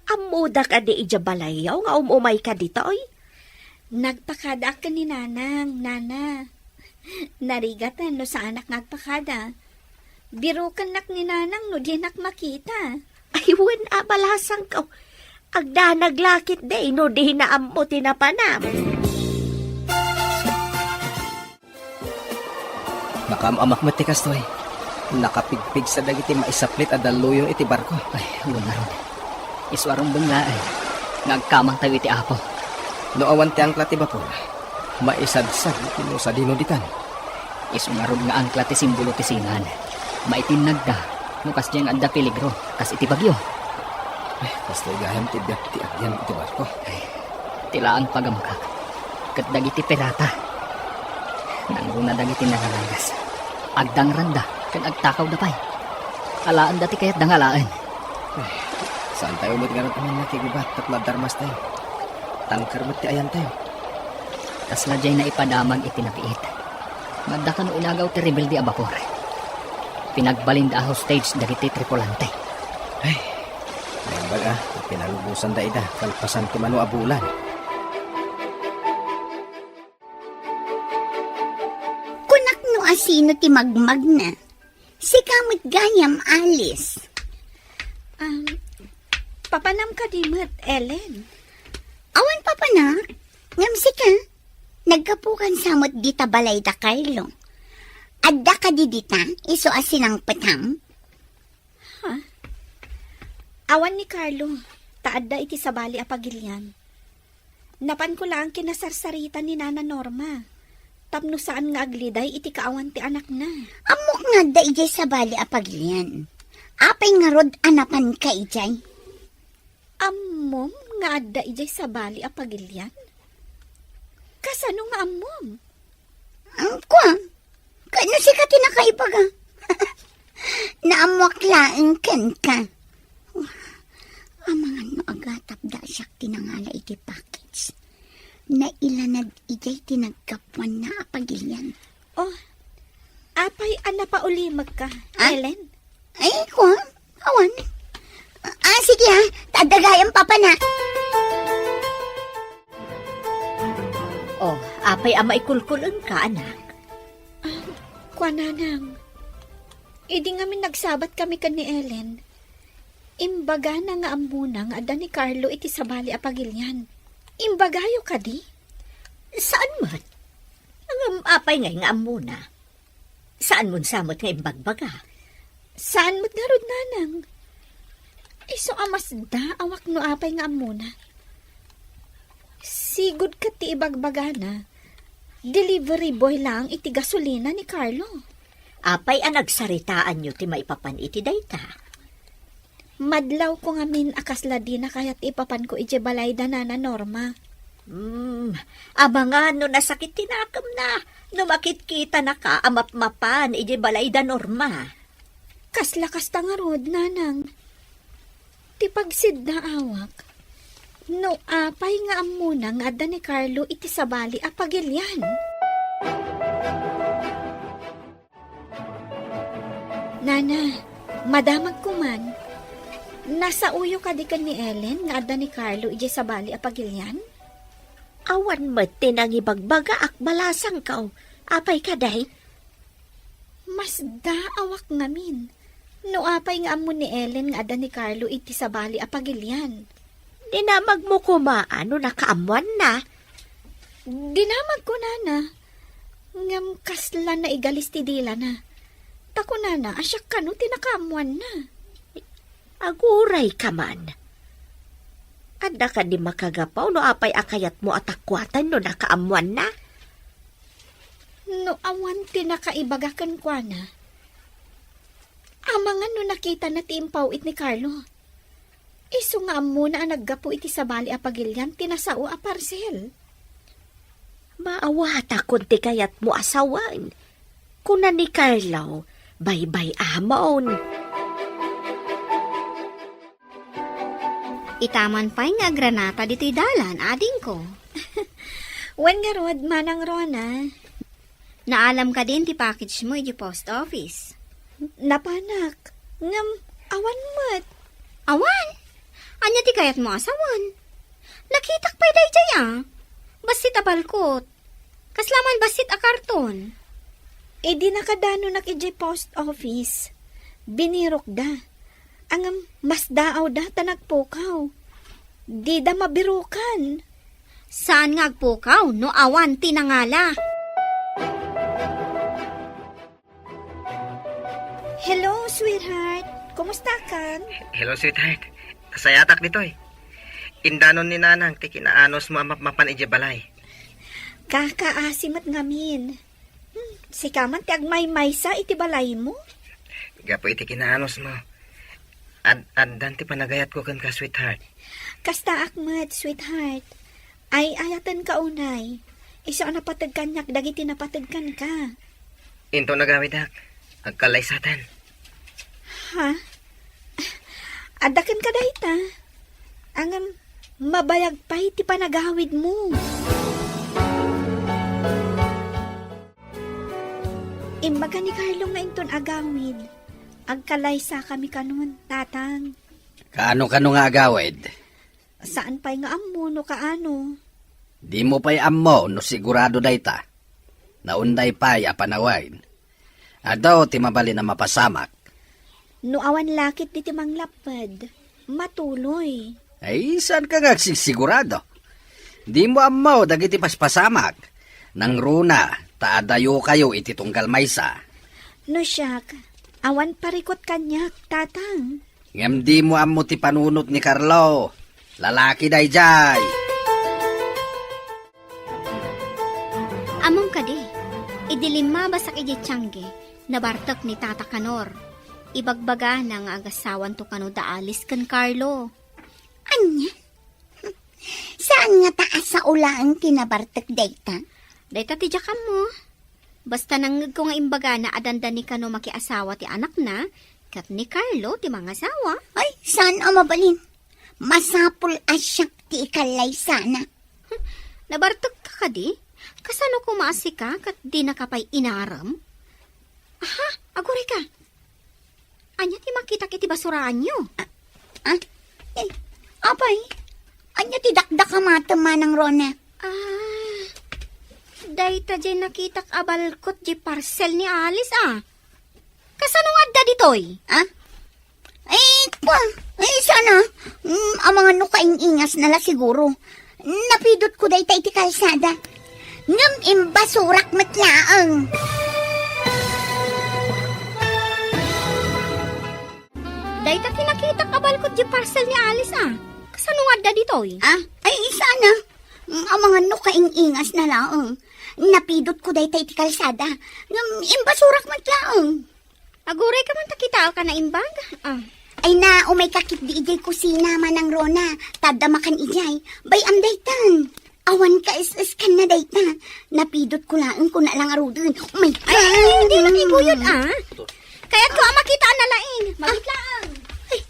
Ammoda kadi idiay balayyo nga um-umayka ditoy? Nagpakadaak ken ni Nanang, Nana. Narigaten no saanak nga agpakada. Birokennak ni Nanang no dinak makita. Ay, wen a, balasangko. Agdanag la ketdi no dina ammo ti napanam. Nakaam-amak met ti kastoy. Nakapigpigsa dagiti maisaplit a dalluyon iti barko. Ay, wen ngarud. Isu a rumbeng laeng nga agkamangtayo iti Apo. No awan ti angkla ti bapor, maisadsad iti no sadino ditan. Isu ngarud nga angkla ti simbolo ti sinan. Maitinnagda no kasdiay nga adda peligro, kas iti bagyo. Ay, kastoy gayam ti biag ti agyan iti barko. Ay, ti laeng pagamakak ket dagiti pirata. Nangruna dagiti nangalangas. Agdangranda ken agtakawda pay. Alaenda ti kayatda nga alaen. Ay, saantayo met ngarud a mannakigubat tapno adda armastayo. Tangker met ti ayantayo. Kasla diay naipadamag iti napiit. Adda kano inagaw ti rebelde a bapor. Pinagbalinda a hostage dagiti tripulante. Ay, naimbag a, pinalubosanda ida, kalpasan ti mano a bulan. Kunak no asino ti magmagna. Sika met gayam, Alice. Um, papanam kadi met, Ellen? Awan papanak, ngem sika, naggapukan sa met dita balay da Carlo. Adda kadi dita, isu a sinangpetam? Ha? Awan ni Carlo, ta adda iti sabali a pagilian. Napanko laeng kinasarsarita ni Nana Norma, tapno saan nga agliday iti kaawan ti anakna. Ammok nga adda idiay sabali a pagilian. Apay ngarud a napanka idiay? Ammom nga adda idiay sabali a pagilian? Kasano nga ammom? Ang kuan, Ket no sika ti nakaibaga, naammoak laeng kenka. Amangan no agatapda a siak ti nangala iti package. Nailanad idiay ti naggapuanna a pagilian. Oh, apay a napaulimekka, Ah? Ellen? Ay, kuan, awan. Ah, sige ha, ta adda gayam papanak. Oh, apay a maikulkul-engka, anak? Ah, kuan, nanang, idi ngamin nagsabat kami ken ni Ellen, imbagana nga ammona nga adda ni Carlo iti sabali a pagilian. Imbagayo kadi? Saan met? Ngem apay ngay nga ammona? Saanmon sa met nga imbagbaga? Saan met ngarud, nanang? Isu a masdaawak no apay nga ammona. Sigud ket ti ibagbagana, delivery boy laeng iti gasolina ni Carlo. Apay a nagsaritaanyo ti maipapan iti dayta? Madlawko ngamin a kasla dina kayat ipapanko idiay balay da Nana Norma. Hmm, amangan no nasakit ti nakemna, no makitkitanaka a mapmapan idiay balay da Norma. Kasla kasta ngarud, nanang. Ti pagsiddaawak, no apay nga ammona nga adda ni Carlo iti sabali a pagilian. Nana, madamagko man. Nasaoyo kadi ken ni Ellen nga adda ni Carlo idiay sabali a pagilian? Awan met ti nangibagbagaak, balasangko. Apay kadi? Masdaawak ngamin no apay nga ammo ni Ellen nga adda ni Carlo iti sabali a pagilian. Dinamagmo koma no nakaammoanna? Dinamagko, nana. Ngem kasla naigalis ti dilana. Ta kunana a siak kano ti nakaammoanna. Agurayka man. Adda kadi makagapu no apay a kayatmo a takuaten no nakaammoanna? No awan ti nakaibaga kenkuana, amangan no nakitana ti impaw-it ni Carlo. Isu nga ammona a naggapu iti sabali a pagilian ti nasao a parsel. Maawatakon ti kayatmo a sawen, kuna ni Carlo, baybay-amon. Itaman pay nga agranata ditoy dalan, adingko. Wen ngarud, Manang Rona. Naalam kadin ti package mo iti post office? Napanak, ngem awan met. Awan? Ania ti kayatmo a sawen? Nakitak pay daydiay a. Bassit a balkot. Kasla man bassit a karton. Idi nakadanonak idiay post office, binirokda. Ngem masdaawda ta nagpukaw. Dida mabirokan. Saan nga agpukaw no awan ti nangala? Hello, sweetheart. Kumusta kan? Hello, sweetheart. Sayatak ditoy. Indanon ni Nanang ti kinaanusmo a mapmapan idiay balay. Kakaasi met ngamin. Hmm, sika man ti agmaymaysa iti balaymo? Gapu iti kinaanusmo, ad-, addan ti panagayatko kenka, sweetheart. Kastaak met, sweetheart. Ay-ayatenka unay. Isu a napateg kaniak dagiti napateg kenka. Inton agawidak, agkallaysaten. Ha? Adda kenka dayta? Ngem mabayag pay ti panagawidmo. Imbaga ni Carlo nga inton agawid, agkalaysakami kanon, Tatang. Kaano-kano nga agawid? Saan pay nga ammo no kaano. Dimo pay ammo no sigurado dayta. Naunday pay a panawen. Adu ti mabalin a mapasamak. No awan lakit diti manglapped, matuloy. Ay, saanka nga agsigsigurado? Dimo ammo dagiti paspasamak. Nangruna, ta adayokayo iti tunggal maysa. No siak, awan parikut kaniak, Tatang. Ngem dimo ammo ti panunot ni Carlo. Lalaki daydiay. Ammom kadi, idi limmabasak idiay tiangge, nabartek ni Tata Kanor. Ibagbagana nga agasawanto kano da Alice ken Carlo. Ania? Saan ngata a sao laeng ti nabartek dayta? Dayta ti diak ammo. Basta nangngegko nga imbagana a dandani kano makiasawa ti anakna, ket ni Carlo ti mangasawa. Ay, saan a mabalin? Masapul a siak ti ikallaysana. Nabartekka kadi? Kasano koma a sika ket dinaka pay inarem? Aha, agurayka. Ania ti makitak iti basuraanyo? Ah, ah? Eh, apay, ania ti dakdakamatem, Manang Rona? Ah, dayta diay nakitak a balkot diay parcel ni Alice, a. Kasano nga adda ditoy? Ah? Ay, kwa, ay, sana. Mm, amangan no kaing-ingasna la siguro. Napidotko dayta iti kalsada. Ngem imbasurak met laeng. Dayta ti nakitak a balkot diay parcel ni Alice, a. Kasano nga adda ditoy? Ah, ay, sana. Mm, amangan no kaing-ingasna laeng. Napidotko dayta iti kalsada. Ngem imbasurak met laeng. Agurayka man ta kitaak a naimbag. Ah. Ay na, umayka ketdi idiay kusina, Manang Rona. Ta adda makan idiay. Bay-am daytan. Awan ka es-eskanna dayta. Napidotko laeng kuna la ngaruden. Umayka. Ay, ay, ay, di nakiguyod, ah. Kayatko a makitaanna laeng. Mabit laeng. Ay,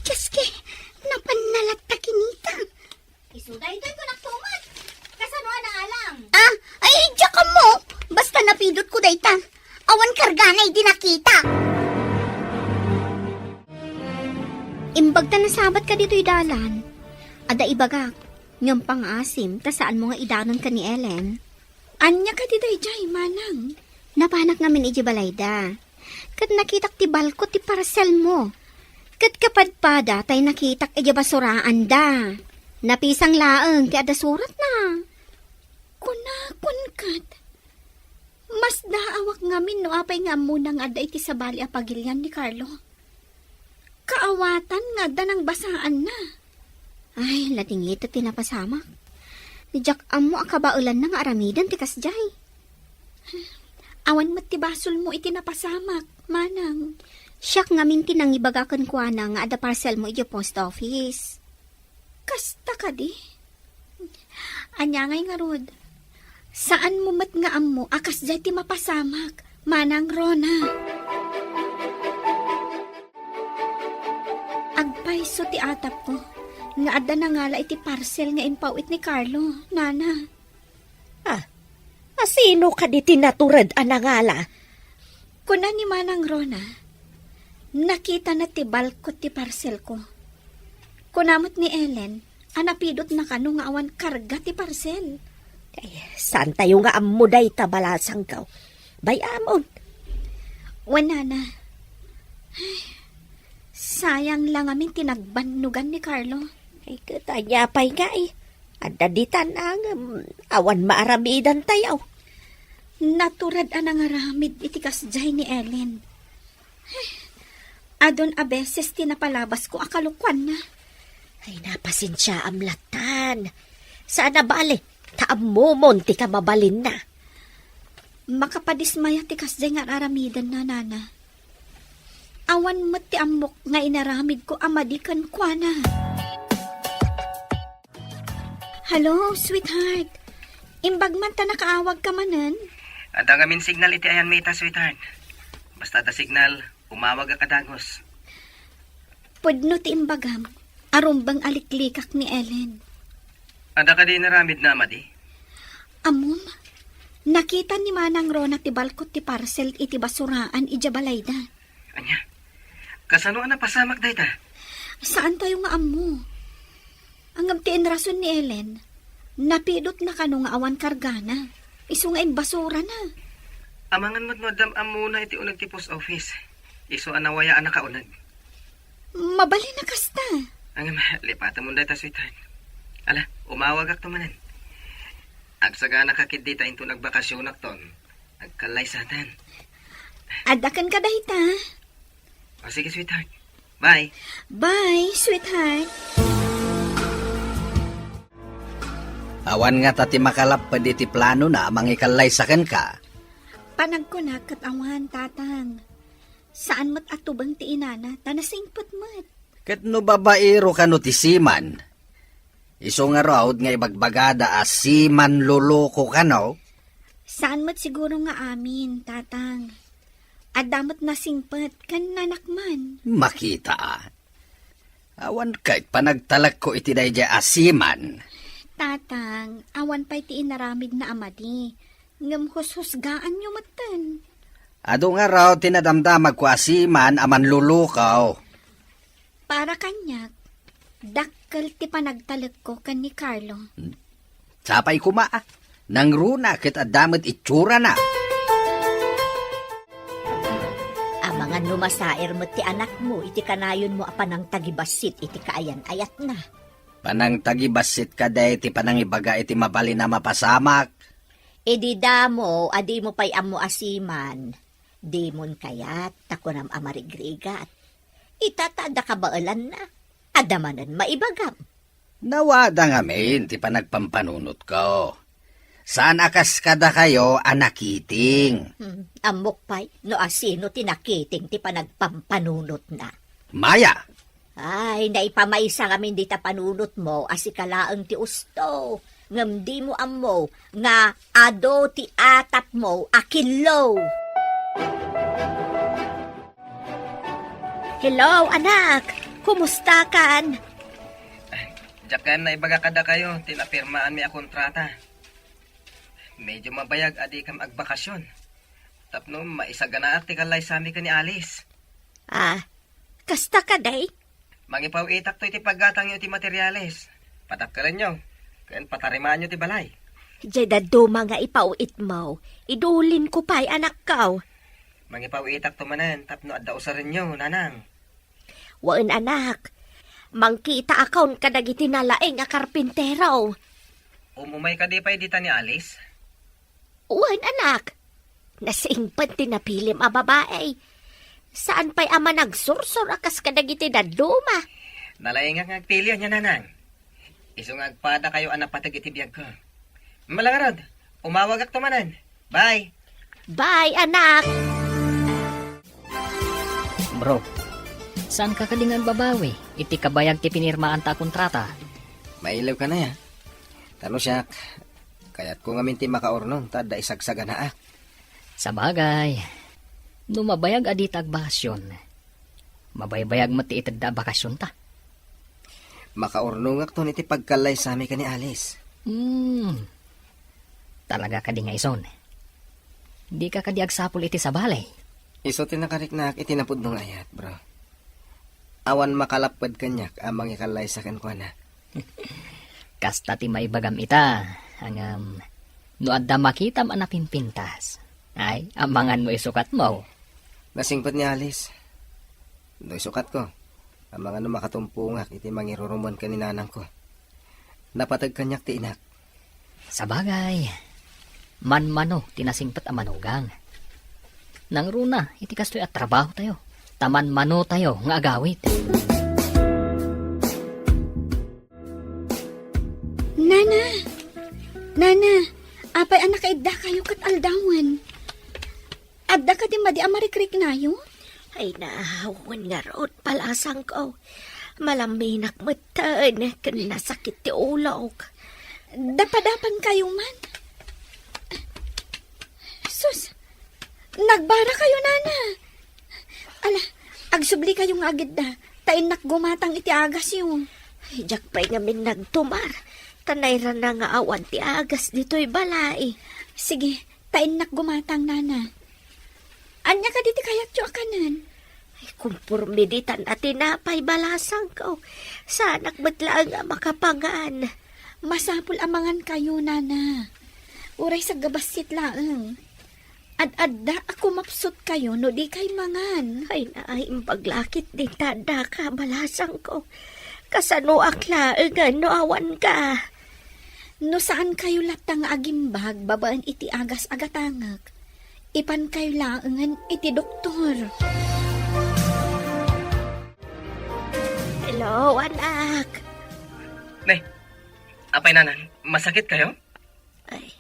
Diyos ko. Napan na latta kinita. Isu daytoy kunak tumet. Kasano a naalam? Ah, ay, diak ammo. Basta napidotko dayta. Awan kargana idi nakita. Imbag ta nasabat ka ditoy dalan. Adda ibagak, ngem pangaasim, ta saanmo nga idanon ken ni Ellen. Ania kadi daydiay, Manang? Napanak ngamin idiay balayda. Ket nakitak ti balkot ti parcelmo. Ket kapadpada tay nakitak idiay basuraanda. Napisang laeng ti adda suratna. Kunakon ket, masdaawak ngamin no apay nga ammona nga adda iti sabali a pagilian ni Carlo. Kaawatan nga adda nangbasaanna. Ay, ladingit ti napasamak. Diak ammo a kabaelanna nga aramiden ti kasdiay. Awan met ti basolmo iti napasamak, Manang. Siak ngamin ti nangibaga kenkuana nga adda parcelmo idiay post office. Kasta kadi? Ania ngay ngarud? Saanmo met nga ammo a kasdiay ti mapasamak, Manang Rona. Agpayso ti atapko nga adda nangala iti parcel nga impaw-it ni Carlo, Nana. Ah, asino kadi ti natured a nangala? Kuna ni Manang Rona, nakitana ti balkot ti parcelko. Kuna met ni Ellen, a napidotna kano nga awan karga ti parcel. Ay, saantayo nga ammo dayta, balasangko. Bay-amon. Wen, Nana. Ay, sayang la ngamin ti nagbannogan ni Carlo. Ay, ket ania pay ngay? Adda ditan a ngem awan maaramidantayo. Natured a nangaramid iti kasdiay ni Ellen. Adun a beses ti napalabasko a kalokuanna. Ay, napasensiaam lattan. Saan a bale, ta ammomon ti kamabalinna. Makapadismaya ti kasdiay nga ar-aramidenna, Nana. Awan met ti ammok nga inaramidko a madi kenkuana. Hello, sweetheart. Imbag man ta nakaawagka manen? Adda ngamin signal iti ayanmi ita, sweetheart. Basta adda signal, umawagak a dagus. Pudno ti imbagam, arumbeng a liklikak ni Ellen. Adda kadi inaramidna a madi? Ammom, nakita ni Manang Rona ti balkot ti parcel iti basuraan idiay balayda. Ania? Kasano a napasamak dayta? Saantayo nga ammo. Ngem ti inrason ni Ellen, napidotna kano nga awan kargana, isu nga imbasurana. Amangan met no addam ammona iti uneg ti post office. Isu a nawaya a nakauneg. Mabalin a kasta. Ngem, lipatemon dayta, sweetheart. Ala, umawagakto manen. Agsaganaka ketdi ta inton agbakasionakton, agkallaysaten. Adda kenka dayta. O, sige, sweetheart. Bye. Bye, sweetheart. Awan ngata ti makalapped iti planona a mangikallaysa kenka. Panagkunak ket awan, Tatang. Saan met a tubeng ti inana, ta nasingpet met. Ket no babaero kano ti seaman, isu ngarud nga ibagbagada a seaman loloko kano? Saan met siguro nga amin, Tatang. Adda met nasingpet ken nanakman. Makita a. Awan ket panagtalekko iti daydiay a seaman. Tatang, awan pay ti inaramidna a madi, ngem hushusgaanyo metten. Adu ngarud ti nadamdamagko a seaman a manlulukaw. Para kaniak, dakkel ti panagtalekko ken ni Carlo. Hmm. Sapay koma, a. Nangruna ket adda met itsurana. Amangan no masaer met ti anakmo iti kanayonmo a panangtagibassit iti kaayan-ayatna. Panangtagibassit kadi ti panangibaga iti mabalin a mapasamak? Idi damo a dimo pay ammo a seaman, dimon kayat ta kunam a marigrigat. Ita ta adda kabaelanna, adda manen maibagam. Nawada ngamin ti panagpampanunotko. Saan a kas kadakayo a nakiting. Hmm, ammok pay no asino ti nakiting ti panagpampanunotna. Maya! Ay, naipamaysa ngamin dita panunotmo a sika laeng ti usto. Ngem dimo ammo nga adu ti atapmo a killo. Hello, anak! Kumustakan? Diak gayam naibaga kadakayo ti napirmaanmi a kontrata. Medyo mabayag a dikam agbakasyon. Tapno maisaganaak ti kallaysami ken ni Alice. Ah, kasta kadi? Mangipaw-itakto iti paggatangyo iti materiales. Padakkelenyo, ken patarimaanyo ti balay. Diay dadduma nga ipaw-itmo, idulinko pay, anakko. Mangipaw-itakto manen tapno adda usarenyo, nanang. Wen, anak. Mangkitaakon kadagiti nalaing a karpintero. Umumay kadi pay dita ni Alice? Wen, anak. Nasingpet ti napilim a babai. Saan pay a managsursor a kas kadagiti dadduma. Nalaingak nga agpili ania, nanang. Isu nga agpadakayo a napateg iti biagko. Malangarod, umawagakto manen. Bye! Bye, anak! Bro, saanka kadi nga agbabawi iti kabayag ti pinirmaanta a kontrata? Mailiwka aya? Ta no siak, Kayatko ngamin ti makaurnong ta adda isagsaganaak. Sabagay, no mabayag a dita agbakasyon, mabaybayag met ti itedda a bakasyonta. Makaurnongakton iti pagkallaysami ken ni Alice. Hmm. Talaga kadi nga ison? Dika kadi agsapul iti sabali? Isu ti nakariknaak iti napudno nga ayat, bro. Awan makalapped kaniak a mangikallaysa kenkuana. Kasta ti maibagam ita, ngem no adda makitam a napimpintas, ay, amangan no isukatmo. Nasingpet ni Alice. No isukatko, amangan no makatumpongak iti mangirurumuen ken ni nanangko. Napateg kaniak ti inak. Sabagay, manmano ti nasingpet a manugang. Nangruna iti kastoy a trabahotayo, ta manmanotayo nga agawid. Nana! Nana! Apay a nakaiddakayo ket aldawen? Adda kadi madi a marikriknayo? Ay, na, wen ngarud, balasangko. Malaminak metten, ken nasakit ti ulok. Dapadapankayo man. Sus, nagbarakayo, nana. Ala, agsublikayo nga agidda, ta innak gumatang iti agasyo. Ay, diak pay ngamin nagtumar, ta nairana nga awan ti agas ditoy balay. Sige, ta innak gumatang, nana. Ania kadi ti kayatyo a kanen? Ay, kumporme ditan a tinapay, balasangko. Saanak met laeng a makapangan. Masapul a mangankayo, nana. Uray saggabassit laeng. Ad-adda a kumapsutkayo no dikay mangan. Ay, naimbag lakit din ta addaka, balasangko. Kasanoak laengen no awanka? No saankayo latta nga agimbag babaen iti agas a gatangek, ipankayo laengen iti doktor. Hello, anak. Ne, apay, nanang, masakitkayo? Ay,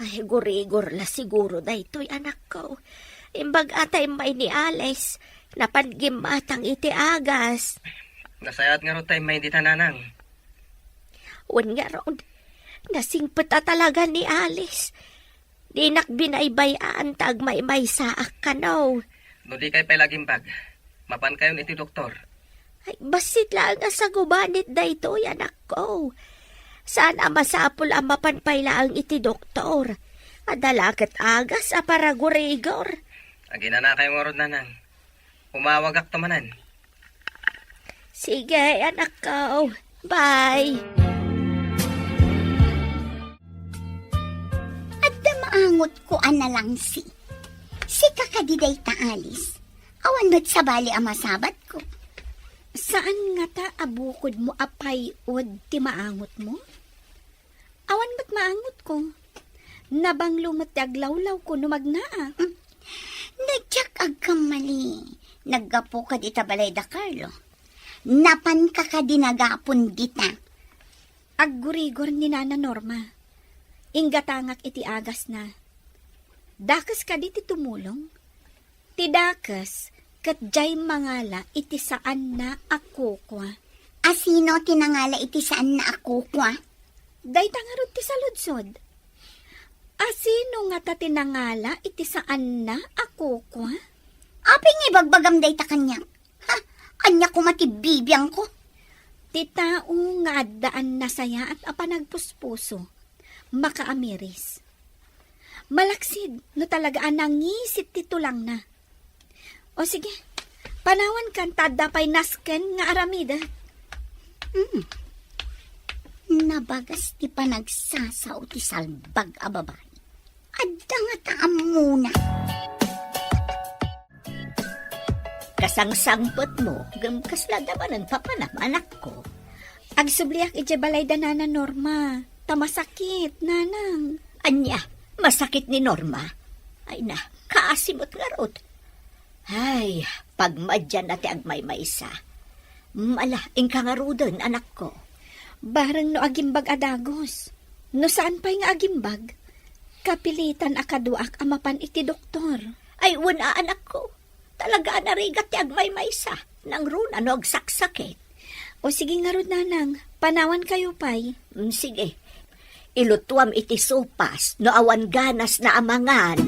ay, gurigor la siguro daytoy, anakko. Imbag a ta immay ni Alice, napan gimmatang iti agas. Nasayaat ngarud ta immay dita, nanang. Wen ngarud, nasingpet a talaga ni Alice. Dinak binaybay-an ta agmaymaysaak kano. No dikay pay la agimbag, mapankayon iti doktor. Ay, bassit laeng a sagubanit daytoy, anakko. Saan a masapul a mapan pay laeng iti doktor. Adda la ket agas a paragurigor. Aginanakayo ngarud, nanang. Umawagakto manen. Sige, anakko. Bye. Adda maangotko a nalangsi. Sika kadi dayta, Alice? Awan met sabali a masabatko. Saan ngata a bukodmo a pay-od ti maangotmo? Awan met maangotko. Nabanglo met ti aglawlawko no magnaak. Hmm. No diak agkammali, naggapuka dita balay da Carlo. Napanka kadi nagapon dita? Aggurigor ni Nana Norma. Inggatangak iti agasna. Dakes kadi ti tumulong? Ti dakes ket diay mangala iti saanna a kukua. A sino ti nangala iti saanna a kukua? Dayta ngarud ti saludsod. A sino ngata ti nangala iti saanna a kukua? Apay nga ibagbagam dayta kaniak? Ha? Ania koma ti bibiangko? Ti tao nga addaan nasayaat a panagpuspuso, makaamiris. Malaksid no talaga a nangisit ti tulangna. O sige, panawankan ta adda pay nasken nga aramidek. Hmm. Nabagas ti panagsasao ti salbag a babai. Adda ngata ammona. Kasangsangpetmo, ngem kasla adda manen papanam, anakko. Agsubliak idiay balay da Nana Norma, ta masakit, nanang. Ania, masakit ni Norma? Ay na, kaasi met ngarud. Ay, pagmadianna ti agmaymaysa. Mala, inka ngaruden, anakko. Bareng no agimbag a dagus. No saan pay nga agimbag, kapilitan a kaduaak a mapan iti doktor. Ay, wen a, anakko. Talaga a narigat ti agmaymaysa. Nangruna no agsaksakit. O sige ngarud, nanang, panawankayo pay. Mm, sige. Ilutuam iti sopas no awan ganasna a mangan.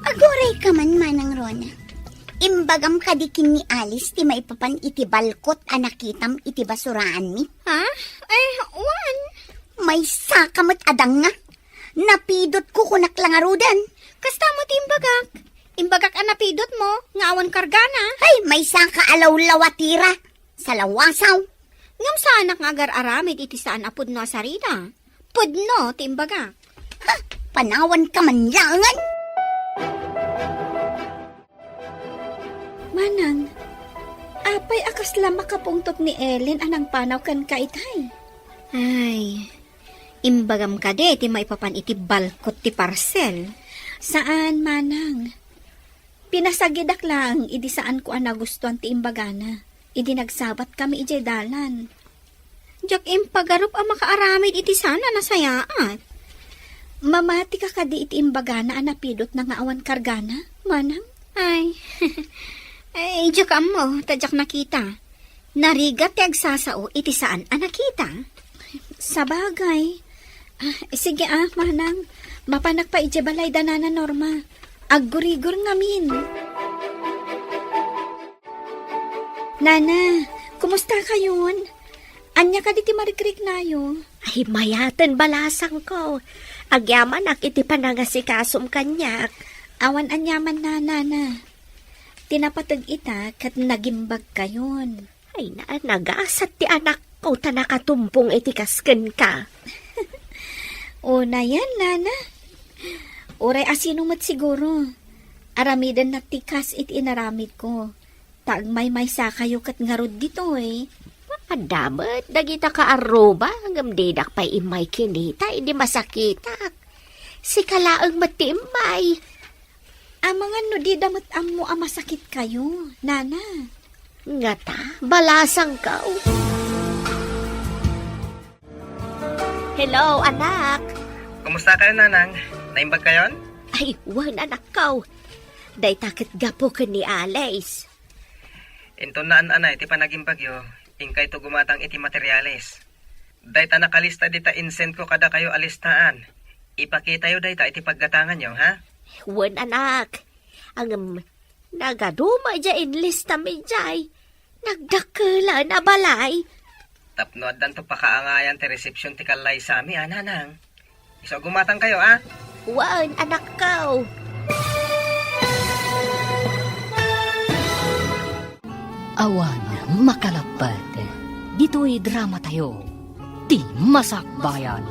Aguray ka man, Manang Rona. Imbagam kadi ken ni Alice ti maipapan iti balkot a nakitam iti basuraanmi? Ha? Ay, wan. Maysa ka met a danga. Napidotko kunak la ngaruden. Kasta met ti imbagak. Imbagak a napidotmo nga awan kargana. Ay, maysa ka a lawlawatira. Salawasaw. Ngem saanak nga agar-aramid iti saan a pudno a sarita. Pudno ti imbagak. Ha, panawan ka man laengen. Manang, apay a kasla makapungtot ni Ellen a nangpanaw kenka itay? Ay, imbagam kadi ti maipapan iti balkot ti parcel? Saan, Manang. Pinasagidak laeng idi saanko a nagustuan ti imbagana idi nagsabatkami idiay dalan. Diak impagarup a makaaramid iti saan a nasayaat. Mamatika kadi iti imbagana a napidotna nga awan kargana, Manang? Ay, ay, diak ammo, ta diak nakita. Narigat ti agsasao iti saan a nakita. Sabagay. Ah, sige ah, Manang. Mapanak pay idiay balay da Nana Norma. Aggurigor ngamin. Nana, kumusta kayon? Ania kadi ti marikriknayo? Ay, mayaten balasangko. Agyamanak iti panangasikas-om kaniak. Awan aniaman, Nana. Ti napateg ita ket nagimbag kayon. Ay, na-, nagasat ti anakko ta nakatumpong iti kas kenka. Unayen, Nana. Uray a sino met siguro. Aramidenna ti kas iti inaramidko. Ta agmaymaysa kayo ket ngarud ditoy. Adda met dagita kaarruba, ngem didak pay immay kinita idi masakitak. Sika laeng met ti immay. Amangan no dida met ammo a masakit kayo, Nana. Ngata, balasangko. Hello, anak. Kumusta kayo, Nanang? Naimbag kayon? Ay, wen, anakko. Dayta ket gapu ken ni Alice. Inton naan-anay ti panagimbagyo, inkayto gumatang iti materiales. Dayta nakalista dita insendko kadakayo a listaan. Ipakitayo dayta iti paggatanganyo, ha? Wen, anak. Ngem, nagaduma diay inlistam idiay. Nagdakkelen a balay. Tapno addanto pakaangayan ti resepsion ti kallaysami, a, Nanang. Isu a gumatangkayo, a? Wen, anakko. Awan makalappet ditoy dramatayo, ti Masakbayan.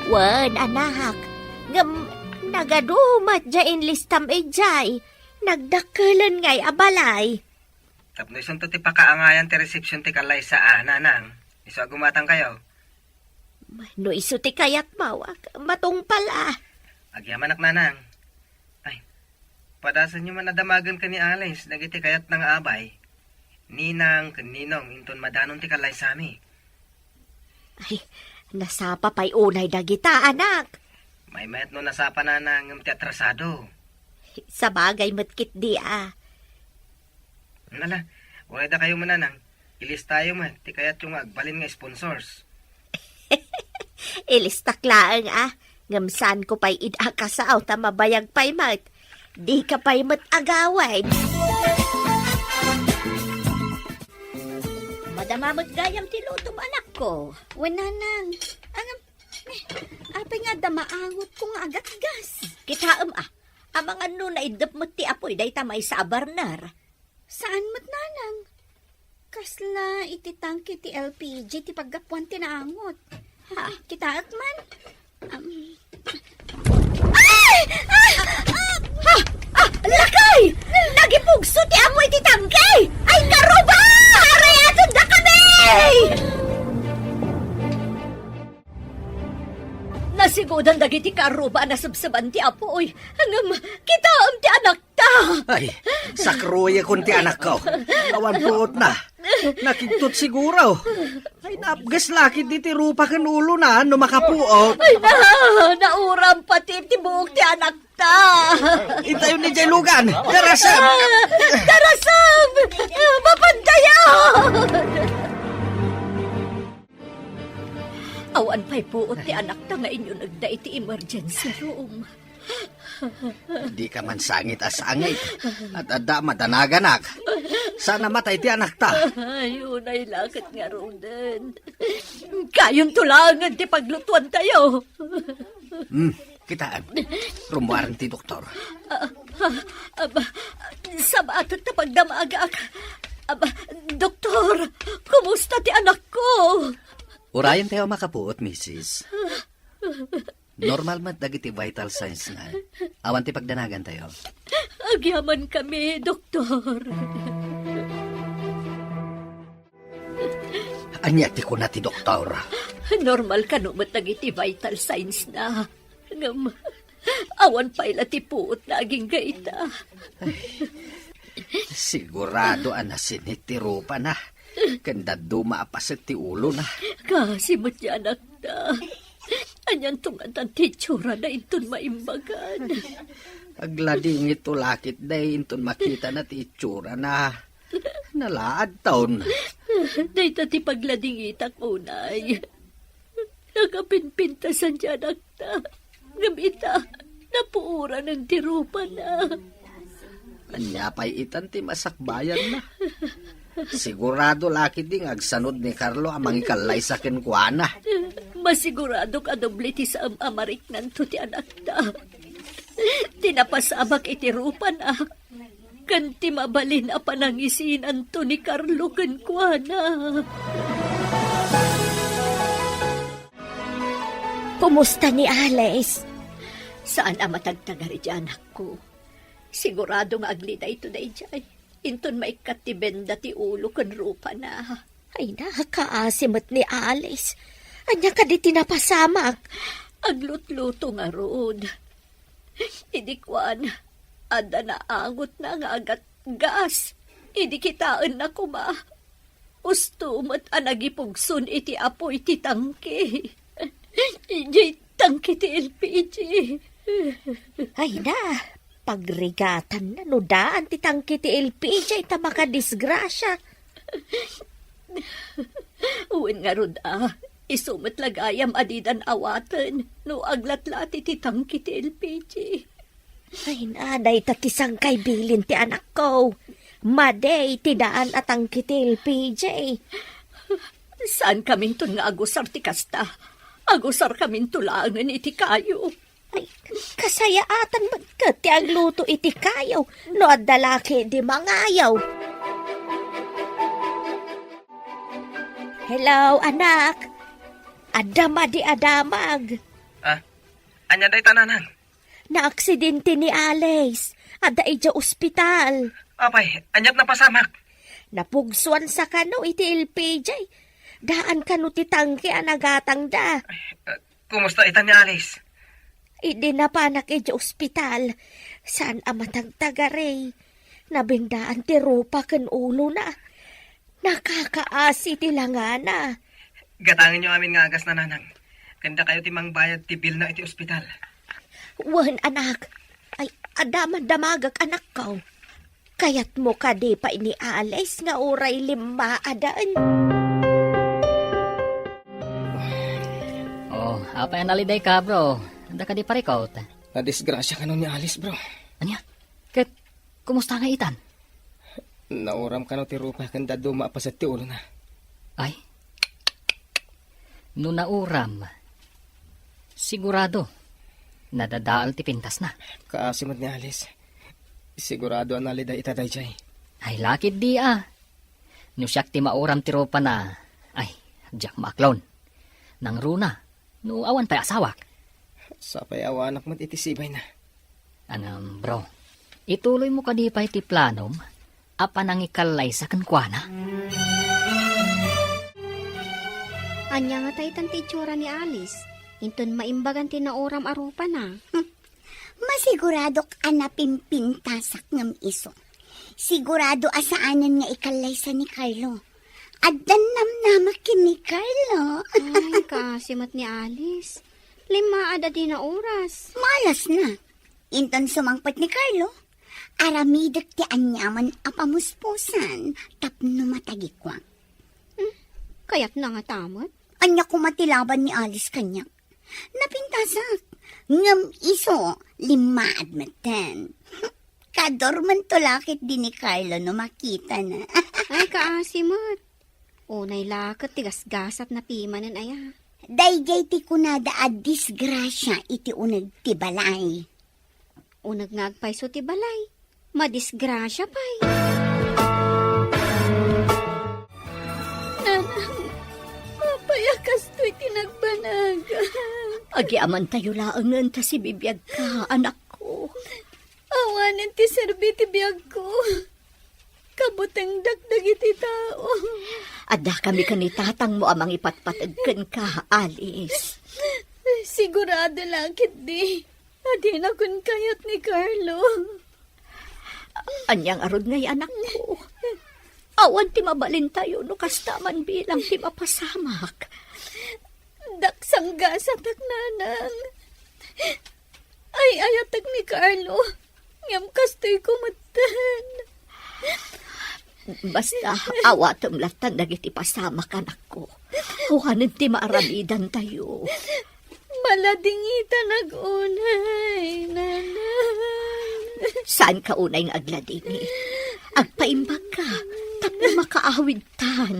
Wen, anak, ngem nagaduma diay inlistam idiay. Nagdakkelen ngay a balay. Tapno isunto ti pakaangayan ti resepsion ti kallaysa, a, Nanang. Isu a gumatangkayo. No isu ti kayatmo, ak-, matungpal, a. Agyamanak, Nanang. Ay, padasenyo man a damagen ken ni Alice dagiti kayatna nga abay. Ninang ken Ninong inton madanon ti kallaysami. Ay, nasapa pay unay dagita, anak. Maymayat no nasapa, Nanang, ngem ti atrasado. Sabagay met ketdi, a. Ala, uray dakayo met, Nanang. Ilistayo met ti kayatyo nga agbalin nga sponsors. Ilistak laeng, a. Ngem saanko pay ida a kasao ta mabayag pay met. Dika pay met agawid. Madama met gayam ti lutom, anakko. Wen, Nanang. Ngem, eh, apay nga adda maangotko nga agatgas? Kitaem, a. Amangan no naiddep met ti apuy dayta maysa a burner. Saan met, Nanang? Kasla iti tangke ti L P G ti paggapuan ti naangot. Ha? Kitaek man. Am. Ay! Ah! Ah! Ah! Lakay! Nagipugso ti amo iti tangke! Ay, karuba! Arayaten dakami! Nasigudan dagiti karuba a nasebseban ti apuy. Ngem, kitaem ti anakta. Ay, sakruyekon ti anakko. Awan puotna. Nakigtot siguro. Ay, napges la ketdi ti rupa ken ulona no makapuot. Ay, na, nauram pati ti buok ti anakta. Intayon idiay lugan. Darasem! Darasem! Mapantayan! Awan pay puot ti anakta nga inyunegda iti emergency room. Dika man sangit a sangit. At adda madanaganak. Saan a matay ti anakta? Ay, unay la ket ngaruden. Kayonto laengen ti paglutuantayo. Hmm, kitaan. Rummuaren ti doktor. Ah, ah, aba, sabaat ta pagdamagak. Aba, doktor, kumusta ti anakko? Urayentayo makapuot, misis. Normal met dagiti vital signs na. Awan ti pagdanagantayo. Agyamankami, doktor. Ania ti kuna ti doktor? Normal kano met dagiti vital signs na. Ngem, awan pay la ti puot na agingga ita. Sigurado a nasinit ti rupana. Ken dadduma a paset ti ulona. Kaasi met ti anakta. Anianto ngatan ti itsurana inton maimbagan? Agladingitto la ketdi inton makitana ti itsurana. Nalaadton. Dayta ti pagladingitak unay. Nakapimpintasan ti anakta. Ngem ita, napuoranen ti rupana. Ania pay itan ti masakbayanna? Sigurado la ketdi nga agsanod ni Carlo a mangikallaysa kenkuana. Masiguradok a doble ti saan a mariknanto ti anakta. Ti napasamak iti rupana, ken ti mabalin a panangisinanto ni Carlo kenkuana. Kumusta ni Alice? Saan a matagtagari ti anakko. Sigurado nga aglidayto daydiay. Inton maikkat ti benda ti ulo ken rupana. Ay, nakaasi met ni Alice. Ania kadi ti napasamak? Aglutluto ngarud. Idi kuan, adda naangotna nga agatgas. Idi kitaenna koma, usto met a nagipugson iti apuy ti tangke. Idiay tangke ti L P G. Ay na, pagrigatanna no daan ti tangke ti L P G ta makadisgrasia. Wen ngarud a, isu met la gayam a didan awaten no aglatlati ti tangke ti L P G. Ay, na, dayta ti sangkay bilin ti anakko. Madi ti daan a tangke ti L P G. Saankaminton nga agusar ti kasta. Agusarkaminto laengen iti kayo. Ay, kasayaatan met ket ti agluto iti kayo no adda la ketdi mangayo. Hello, anak. Adda madi a damag. Ah, ania dayta, nanang? Naaksidente ni Alice. Adda idiay ospital. Apay, aniat napasamak? Napugsuan sa kano iti L P G. Daan kano ti tangke a nagatangda. Ah, kumusta ita ni Alice? Idi napanak idiay ospital, saan a matagtagari. Nabendaan ti rupa ken ulona. Nakakaasi ti langana. Gatangenyo amin nga agasna, nanang. Ken dakayo ti mangbayad ti bilna iti ospital. Wen, anak. Ay, adda man damagak, anakko. Kayatmo kadi pay ni Alice nga uray limmaaden? Oh, apay a nalidayka, bro? Adda kadi parikut? Nadisgrasia kano ni Alice, bro. Ania? Ket kumusta nga itan? Nauram kano ti rupa ken dadduma a paset ti ulona. Ay. No nauram, sigurado, nadadael ti pintasna. Kaasi met ni Alice. Sigurado a naliday ita daydiay. Ay, lakit di a. No siak ti mauram ti rupana, ay, diak maaklon. Nangruna, no awan pay asawak. Sapay awanak met iti sibayna. Ngem, bro, ituloymo kadi pay ti planom a panangikallaysa kenkuana? Ania nga taytan ti itsura ni Alice? Inton maimbagan ti nauram a rupana. Hmm. Masiguradok a napimpintasak ngem isu. Sigurado a saanen nga ikallaysa ni Carlo. Addan namnama ken ni Carlo. Ay, kaasi met ni Alice. Limmaad a di nauras. Malasna. Inton sumangpet ni Carlo, aramidek ti aniaman a pamuspusan tapno matagikuak. Hmm, kayatna ngata met? Ania koma ti laban ni Alice kaniak? Napintasak. Ngem isu, limmaad metten. Kadormento la ketdi ni Carlo no makitana. Ay, kaasi met. Unay la ket ti gasgasat napimanen aya. Daydiay ti kunada a disgrasia iti uneg ti balay. Uneg nga agpayso ti balay, madisgrasia pay. Nanang, apay a kastoy ti nagbanag? Agyamankatayo laengen ta sibibiagka, anakko. Awanen ti serbi ti biagko. Kabutengdak dagiti tao. Addakami ken ni tatangmo a mangipatpateg kenka, Alice. Sigurado la ketdi a dinakon kayat ni Carlo. Ania ngarud ngay, anakko? Awan ti mabalintayo no kasta man bilang ti mapasamak. Daksanggasatak, nanang. Ay-ayatek ni Carlo, ngem kastoyko metten. Basta, awatem lattan dagiti pasamak, anakko. Awanen ti maaramidantayo. Maladingitanak unay, nanang. Saanka unay nga agladingit. Agpaimbagka, tapno makaawidtan.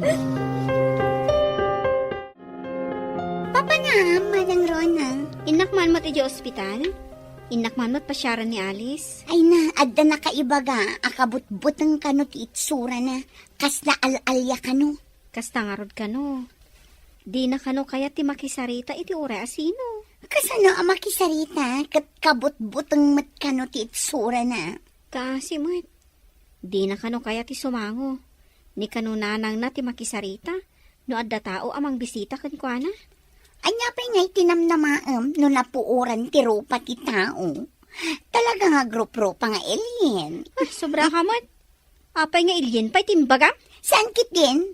Papanam, Manang Rona. Innak man met idiay ospital? Innak man met pasiaran ni Alice? Ay na, adda nakaibaga a kabutbuteng kano ti itsurana. Kasla al-alia kano. Kasta ngarud kano. Dina kano kayat ti makisarita iti uray a sino? Kasano a makisarita ket kabutbuteng met kano ti itsurana? Kaasi met. Dina kano kayat ti sumango. Ni kano nanangna ti makisarita no adda tao a mangbisita kenkuana? Ania pay ngay ti namnamaem no napuoran ti rupa ti tao? Talaga nga agrup-rupa nga alien. Ah, sobra ka met. Apay nga alien pay ti imbagam? Saan ketdin?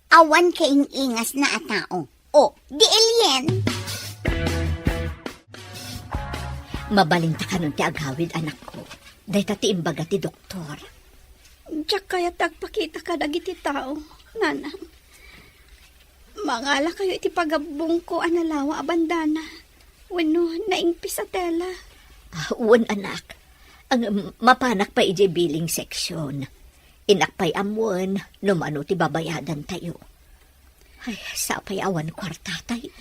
Awan kaing-ingasna a tao. O, di alien! Mabalinta kanon ti agawid, anakko. Dayta ti imbaga ti doktor. Diak kayat ti agpakita kadagiti tao, nanang. Mangalakayo iti pagabbongko a nalawa a bandana wenno naingpis a tela. Ah, wen, anak. Ang, mapanak pay idiay billing section. Innak pay ammoen no mano ti babayadantayo. Ay, sapay awan kuartatayo.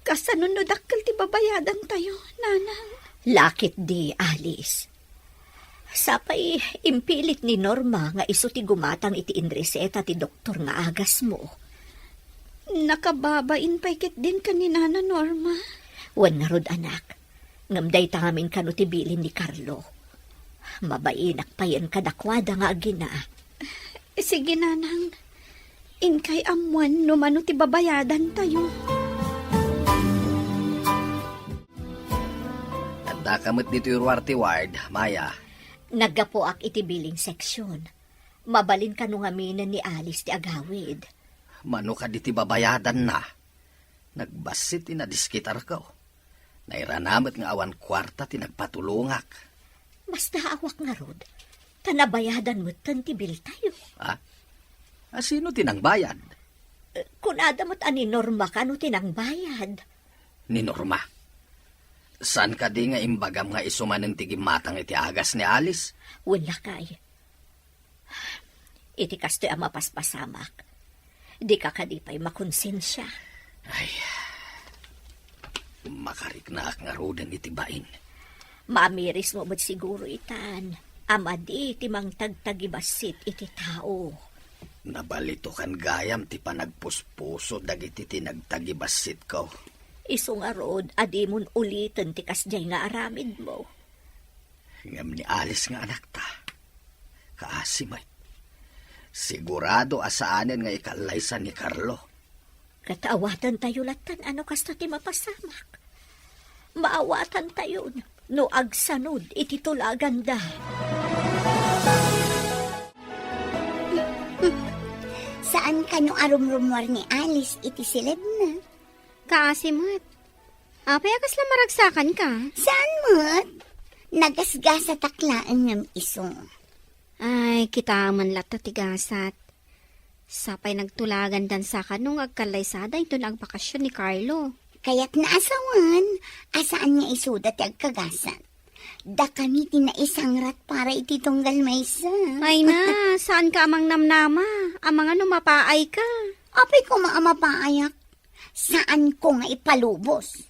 Kasano no dakkel ti babayadantayo, nanang? La ketdi, Alice. Sapay impilit ni Norma nga isu ti gumatang iti inreseta ti doktor nga agasmo. Nakababain pay ketdin ken ni Nana Norma. Wen ngarud, anak, ngem dayta ngamin kano ti bilin ni Carlo. Mabainak payen kadakuada nga agina. Sige, nanang. Inkay ammoen no mano ti babayadantayo. Addaka met ditoy ruar ti ward, Maya. Naggapuak iti billing section. Mabalin kano ngaminen ni Alice ti agawid. Mano kadi ti babayadanna? Nagbassit ti nadiskitarko. Nairana met nga awan kuarta ti nagpatulongak. Basta awan ngarud, ta nabayadan metten ti biltayo. Ha? A, sino ti nangbayad? Eh, kunada met a ni Norma kano ti nangbayad. Ni Norma? Saan kadi nga imbagam nga isu manen ti gimmatang iti agas ni Alice? Wen, lakay. Iti kastoy a mapaspasamak, dika kadi pay makonsensia. Ay, makariknaak ngaruden iti bain. Maamirismo met siguro itan a madi ti mangtagtagibassit iti tao. Nabalitokan gayam ti panagpuspuso dagiti ti nagtagibassitko. Isu ngarud a dimon uliten ti kasdiay nga aramidmo. Ngem ni Alice nga anakta, kaasi met. Sigurado a saanen nga ikallaysa ni Carlo. Ket awatantayo lattan a no kasta ti mapasamak. Maawatantayon no agsanod iti tulaganda. Saan kano a rumrumuar ni Alice iti silebna? Kaasi met. Apay a kasla maragsakanka? Saan met? Nagasgasatak laeng ngem isu. Ay, kitaem latta ti gasat. Sapay nagtulagan dansa kano nga agkallaysada inton agbakasyon ni Carlo. Kayatna a sawen, a saan nga isuda ti agkagasat. Dakami ti naisangrat para iti tunggal maysa. Ay na, saanka a mangnamnama. Amangan no mapaayka. Apay koma a mapaayak. Saanko nga ipalubos.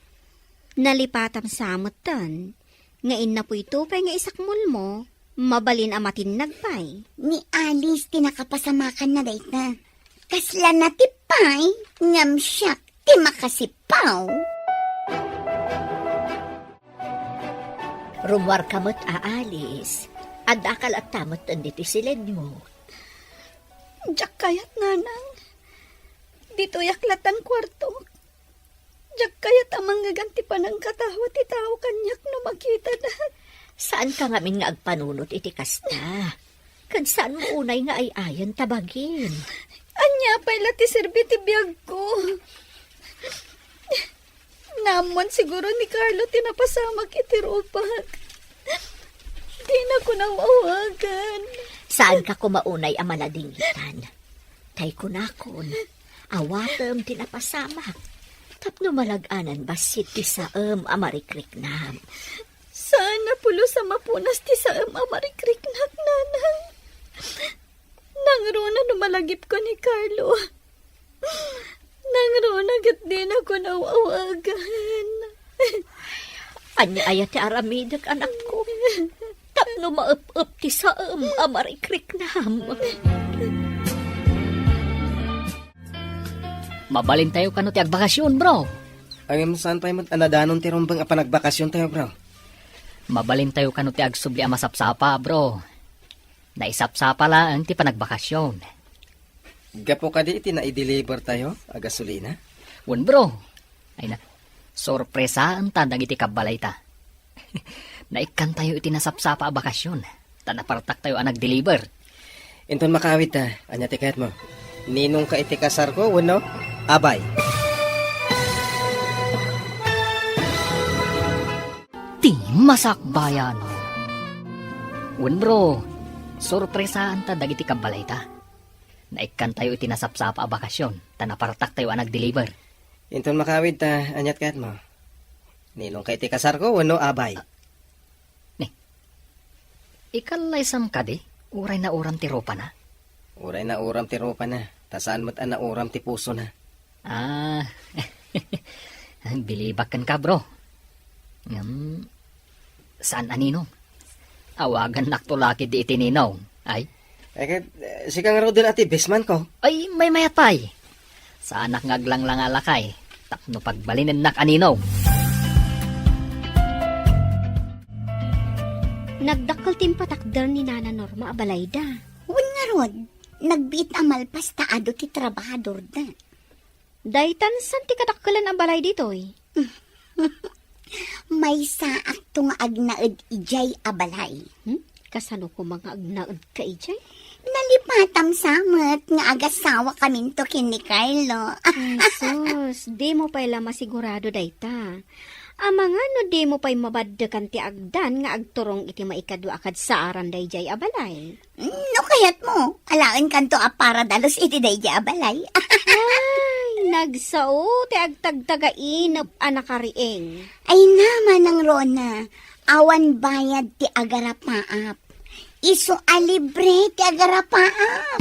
Nalipatam sa metten. Nga innapoy to pay nga isakmulmo, mabalin a matinnag pay. Ni Alice ti nakapasamakanna dayta. Kasla natipay, ngem siak ti makasipaw. Rummuarka met a Alice, addaka latta met ditoy siledmo. Diak kayat, Nanang. Ditoyak latta kuartok. Diak kayat a mangngeg ti panangkatawa ti tao kaniak no makitada. Saanka ngamin nga agpanunot iti kasta. Ket saanmo unay nga ay-ayan ta bagim. Ania pay la ti serbi ti biagko? Naammuan siguro ni Carlo ti napasamak iti rupak. Dinako naaw-awagan. Saanka koma unay a maladingitan. Tay kunakon, awatem ti napasamak. Tapno malag-anan bassit ti saem a marikriknam. Saan a pulos a mapunas ti saem a marikriknak, Nanang. Nangruna no malagipko ni Carlo. Nangruna ket dinako naaw-awagan. Ania aya ti aramidek, anakko? Tapno maep-ep ti saem a marikriknam. Mabalintayo kano ti agbakasyon, bro. Ngem saan pay met a nadanon ti rumbeng a panagvakasyontayo, bro? Mabalintayo kano ti agsubli a masapsapa, bro. Naisapsapa laeng ti panagbakasyon. Gapu kadi iti naidelivertayo a gasolina? Wen, bro. Ay na, sorpresaenta dagiti kabbalayta. Naikkantayo iti nasapsapa a bakasyon, ta napartaktayo a nagdeliver. Inton makaawidta, ania ti kayatmo? Ninongka iti kasarko wenno abay? Ti masakbayan. Wen, bro, sorpresaenta dagiti kabbalayta. Naikkantayo iti nasapsapa a bakasyon, ta napartaktayo a nagdeliver. Inton makaawidta, ania ti kayatmo? Ninongka iti kasarko wenno abay? Ni, ikallaysam kadi, uray nauram ti rupana? Uray nauram ti rupana, ta saan met a nauram ti pusona. Ah, bilibak kenka, bro. Ngem, saan a ninong? Awagannakto la ketdi iti ninong. Ay? Eh, ket, eh, sika ngaruden a ti bestmanko. Ay, maymayat pay. Saanak nga aglanglangalakay, tapno pagbalinennak a ninong. Nagdakkel ti impatakder ni Nana Norma a balayda. Wen ngarud, nagbiit a malpas ta adu ti trabahadorda. Daytan saan ti kadakkelan a balay ditoy? Maysaakto nga agnaed idiay a balay. Hmm? Kasano koma nga agnaedka idiay? Nalipatam sa met nga agasawakaminto ken ni Carlo. Ay, sus, dimo pay la masigurado dayta. Amangan no dimo pay mabaddekan ti agdan nga agturong iti maikadua a kadsaaran daydiay a balay. No kayatmo, alaenkanto a para dalus iti daydiay a balay. Ay, nagsao ti agtagtagainep a nakariing. Ay na, Manang Rona, awan bayad ti agarapaap. Isu a libre ti agarapaap.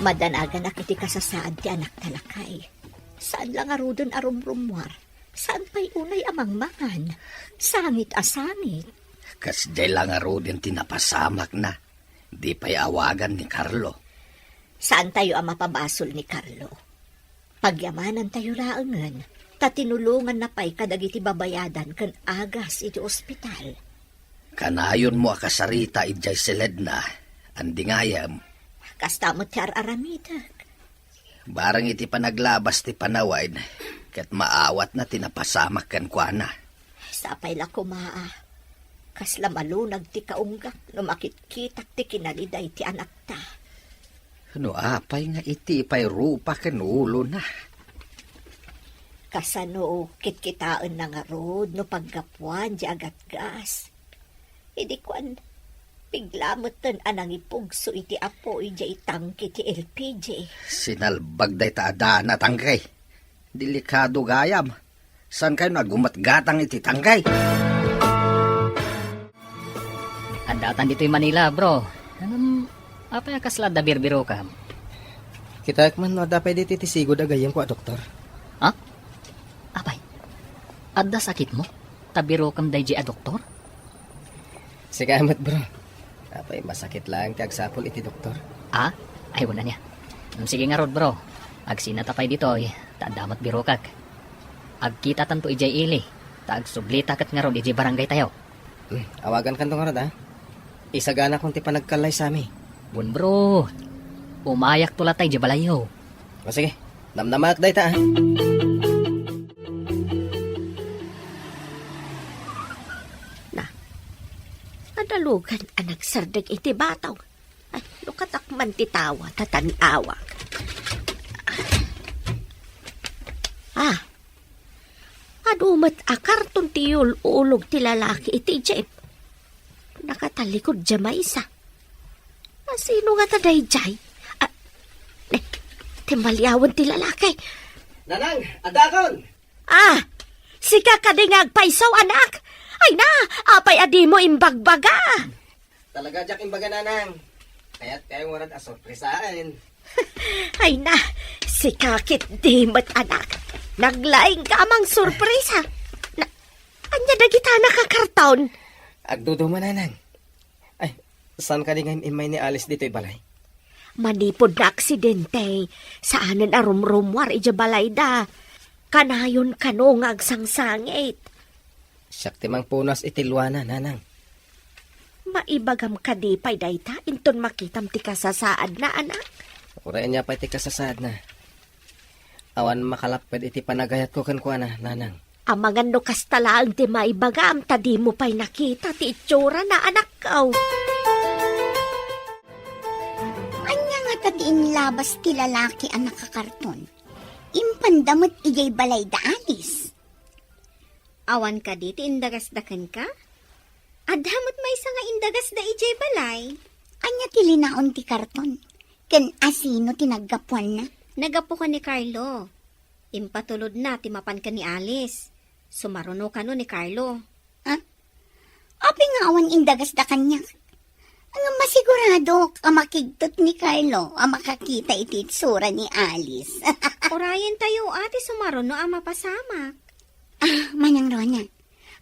Madanaganak iti kasasaad ti anakta, lakay. Saan la ngaruden a rumrummuar. Saan pay unay a mangmangan. Sangit a sangit. Kasdiay la ngaruden ti napasamakna. Di pay awagan ni Carlo. Saantayo a mapabasol ni Carlo. Pagyamanantayo laengen, ta tinulonganna pay kadagiti babayadan ken agas iti ospital. Kanayonmo a kasarita idiay siledna, andi ngayem. Kasta met ti ar-aramidek. Bareng iti panaglabas ti panawen, ket maawatna ti napasamak kenkuana. Sapay la koma a, kasla malunag ti kaunggak no makitkitak ti kinaliday ti anakta. No apay nga iti pay rupa ken ulona? Kasano kitkitaenna ngarud no paggapuan di agatgas? Idi kuan, Piglametten a nangipugso iti apo idiay tangke ti L P G. Sinalbag dayta a daan a tangke. Delikado gayam. Saan kayo nagumatgatang iti tangke? Addatan ditoy Manila, bro. Ngem, apay a kasla adda birbirokam? Kitaek man no adda pay ditoy ti sigud a gayyemko a doktor. Ha? Apay, adda sakitmo? Ta birokam daydiay a doktor? Sika met, bro. Apay, masakit laeng ti agsapul iti doktor. Ah? Ay, wala niya. Mm, sige ngarud, bro. Agsinata pay ditoy, ta adda met birokak. Agkitatanto idiay ili, ta agsublita ket ngarud idiay barangay tayo. Hmm, awagankanto ngarud, ah. Isaganakon ti panagkallaysami. Wen, bro. Umayakto latay idiay balayyo. O sige, namnamaak dayta, ah. Na, nadalugan a nagsardeng iti batong. Ay, lukatak man ti tawa, ta tan-awak. Ah, adu met a karton ti yul-ulog ti lalaki iti jeep. Nakatalikod diay maysa. A, sino ngata daydiay? Ah, eh, timmaliawen ti lalaki. Nanang, addakon! Ah, sika kadi nga agpayso, anak? Ay na, apay a dimo imbagbaga? Talaga diak imbaga, Nanang. Kayat kayo ngarud a sorpresaen. Ay na, sika ketdi met, anak. Naglaing ka mang sorpresa. Na, ania dagita a nakakarton? Agduduma, Nanang. Ay, saan kadi nga im-immay ni Alice ditoy balay? Manipud naaksidente, saanen a rumrumuar idiay balayda. Kanayon kano nga agsangsangit. Siak ti mangpunas iti luana, Nanang. Maibagam kadi pay dayta inton makitam ti kasasaadna, anak? Uray ania pay ti kasasaadna. Awan makalapped iti panagayatko kenkuana, Nanang. Amangan no kasta laeng ti maibagam ta dimo pay nakita ti itsurana, anakko. Ania ngata ti inlabas ti lalaki a nakakarton? Impanda met idiay balayda, Alice. Awan kadi ti indagasda kenka? Adda met maysa nga indagasda idiay balay. Ania ti linaon ti karton? Ken asino ti naggapuanna? Naggapu ken ni Carlo. Impatulodna ti mapan ken ni Alice. Sumaruno kano ni Carlo. Ah? Apay nga awan indagasda kaniak? Ngem masiguradok a makigtot ni Carlo a makakita iti itsura ni Alice. Urayentayo a ti sumaruno a mapasamak. Ah, Manang Rona,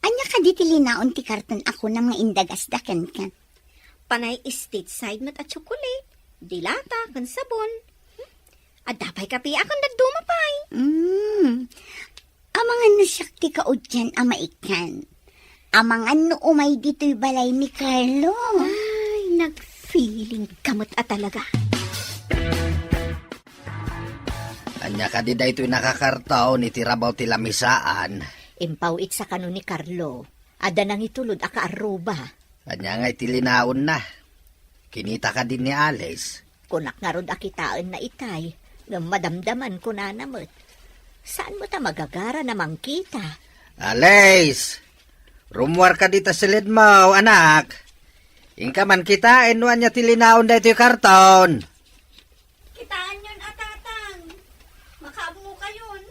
ania kadi ti linaon ti karton a kunam nga indagasda kenka? Panay stateside met a tsokolate, dilata, ken sabon. Hmm? Adda pay kape a ken dadduma pay. Mm. Amangan no siak ti kauddian a maikkan. Amangan no umay ditoy balay ni Carlo. Ay, nagfeeling ka met a talaga. Ania kadi daytoy nakakarton iti rabaw ti lamisaan? Impaw-itsa kano ni Carlo. Adda nangitulod a kaarruba. Ania ngay ti linaonna? Kinita kadi ni Alice? Kunak ngarud a kitaenna itay, ngem madamdaman kunana met. Saan met a magagara na mangkita? Alice! Rummuar kadi ta silidmo, anak. Inka man kitaen no ania ti linaon daytoy karton. Kitaenyon a, Tatang. Makaammokayon.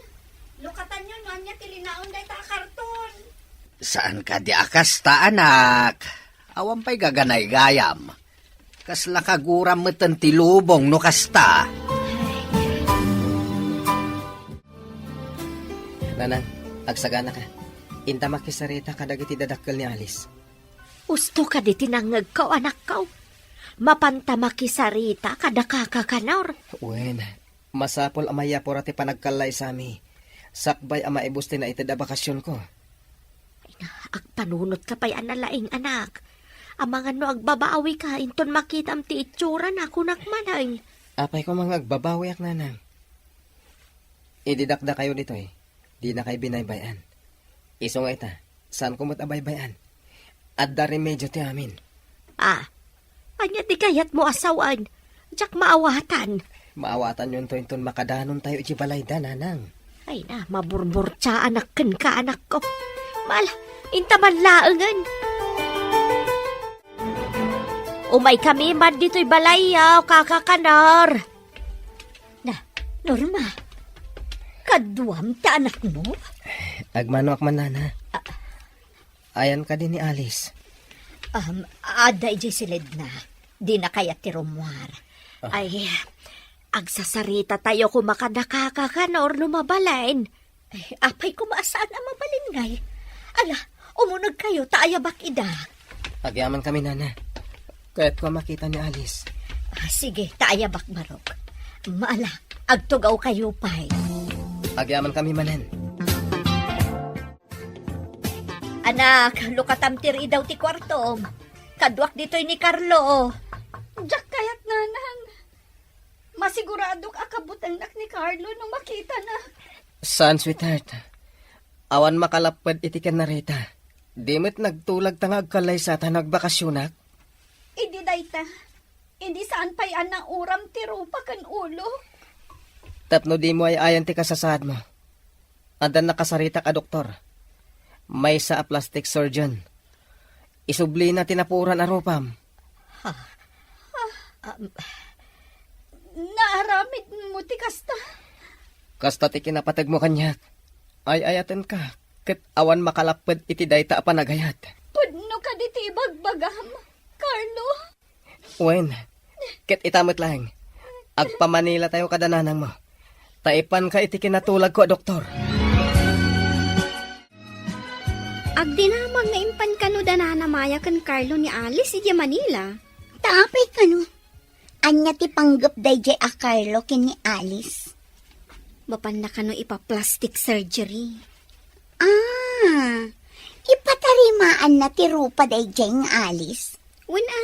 Lukatanyon no ania ti linaon dayta a karton. Saan kadi a kasta, anak? Awan pay gaganaygayam. Kasla kaguram metten ti lubong no kasta. Nanang, agsaganaka. Inta makisarita kadagiti dadakkel ni Alice. Usto kadi ti nangngegko, anakko. Mapanta makisarita kada kakakanor. Wen, masapul a mayapura ti panagkallaysami. Sakbay a maibus ti naited a bakasionko. Ay na, agpanunotka pay a nalaing, anak. Amangan no agbabawika inton makitam ti itsurana, kunak manen. Apay koma nga agbabawiak, Nanang? Idi dakdakayo ditoy, dinakay binaybay-an. Isu nga ita, saanko met a baybay-an. Adda remedio ti amin. Ah, ania ti kayatmo a sawen? Diak maawatan. Maawatanyonto inton makadanontayo iti balayda, Nanang. Ay na, maburburtiaanak kenka, anakko. Mala, inta man laengen. Umaykami man ditoy balayyo, Kaka Kanor. Na, Norma, kaduam ti anakmo? Agmanoak man, Nana. Ah. Ayan kadi ni Alice? Um, adda idiay silidna. Dina kayat ti rummuar. Ah. Ay, agsasaritatayo koma kada Kaka Kanor no mabalin. Ay, apay koma a saan a mabalin ngay? Ala, umunegkayo ta ayabak ida. Agyamankami, Nana. Kayatko a makita ni Alice. Ah, sige, ta ayabak, Barok. Ala, agtugawkayo pay. Agyamankami manen. Anak, lukatam ti riidaw ti kuartom. Kaduak ditoy ni Carlo. Diak kayat, Nanang. Masiguradok a kabutengnak ni Carlo no makitana. Saan, sweetheart. Awan makalapped iti ken ni Rita. Di met nagtulag ta nga agkallaysa ta nagbakasionak. Idi dayta, idi saan pay a nauram ti rupa ken ulo. Tapno dimo ay-ayan ti kasasaadmo. Adda nakasaritak a doktor. Maysa a plastic surgeon. Isublina ti napuoran a rupam. Ha? Ah, um, naaramidmo ti kasta? Kasta ti kinapategmo kaniak. Ay-ayatenka, ket awan makalapped iti dayta a panagayat. Pudno kadi ti ibagbagam, Carlo? Wen, ket ita met laeng, agpamanilatayo kada nanangmo. Ta ipanka iti kinatulagko a doktor. Agdinamag nga impan kano da Nana Maya ken Carlo ni Alice idiay Manila. Ta apay kano? Ania ti panggep daydiay a Carlo ken ni Alice? Mapanna kano ipa-plastic surgery. Ah, ipatarimaanna ti rupa daydiay nga Alice? Wen a.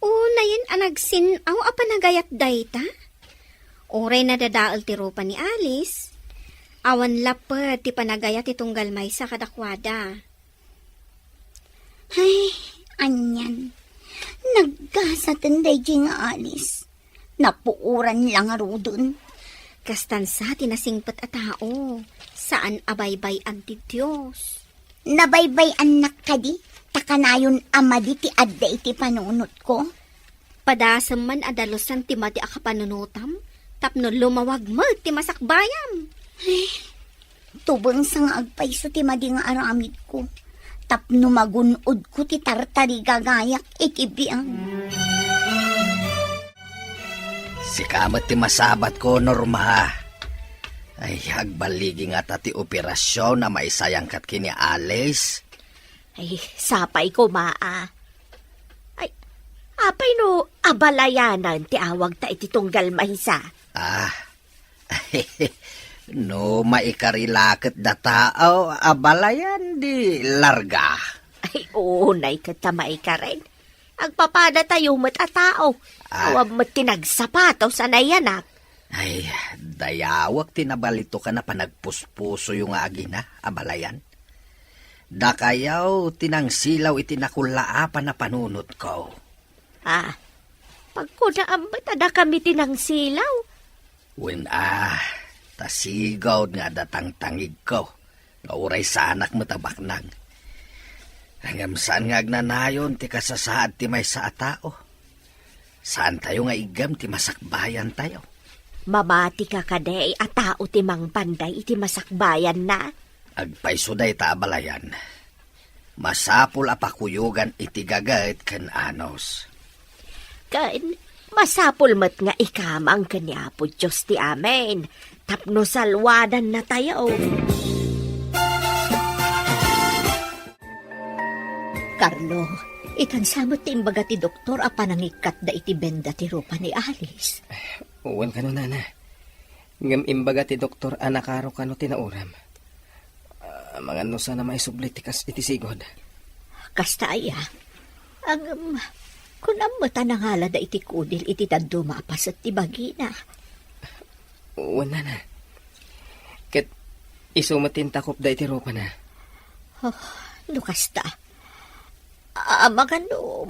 Unayen a nagsin-aw a panagayat dayta? Uray nadadael ti rupa ni Alice, awan lapped ti panagayat ti tunggal maysa kadakuada. Ay, anian. Naggasaten daydiay nga Alice. Napuoran la ngaruden. Kastan sa ti nasingpet a tao, saan a baybay-an ti Dios. Nabaybay-annak kadi, ta kanayon a madi ti adda iti panunotko? Padasem man a dalusan ti madi a kapanunotam, tapno lumawag met ti masakbayam. Ay, tubeng sa nga agpayso ti madi nga aramidko, tapno magun-odko ti tartarigagayak iti biag. Sika met ti masabatko, Norma. Ay, agballigi ngata ti operasion a maisayangkat ken ni Alice. Ay, sapay koma a. Ay, apay no abalayanan ti awagta iti tunggal maysa? Ah, no maikari la ket dataw, abalayan di larga. Ay, unay ket ta maikaren. Agpapadatayo met a tao. Ah. Awan met ti nagsapatos a nayanak. Ay, dayawek ti nabalitokan a panagpuspusoyo nga agina, abalayan. Dakayaw ti nangsilaw iti nakullaapan a panunotko. Ah, pagkunaam met a dakami ti nangsilaw? Wen a, ta sigud nga adda tangtangigko, nga uray saanak met a baknang. Ngem saan nga agnanayon ti kasasaad ti maysa a tao. Saantayo nga iggem ti masakbayantayo. Mamati ka kadi a tao ti mangpanday iti masakbayanna? Agpayso dayta abalayan. Masapul a pakuyogan iti gaget ken anus. Ken masapul met nga ikamang ken ni Apo Dios ti amin, tapno salwadannatayo. Carlo, itan sa met ti imbaga ti doktor a panangikkatda iti benda ti rupa ni Alice? Wen kano, Nana. Ngem imbaga ti doktor a nakaro kano ti nauram. Ah, amangan no saan a maisubli ti kas iti sigud. Kasta aya. Ngem, kunam met a nangalada iti kudil iti dadduma a paset ti bagina. Wen, Nana. Ket isu met ti intakopda iti rupana. Oh, no kasta. Amangan no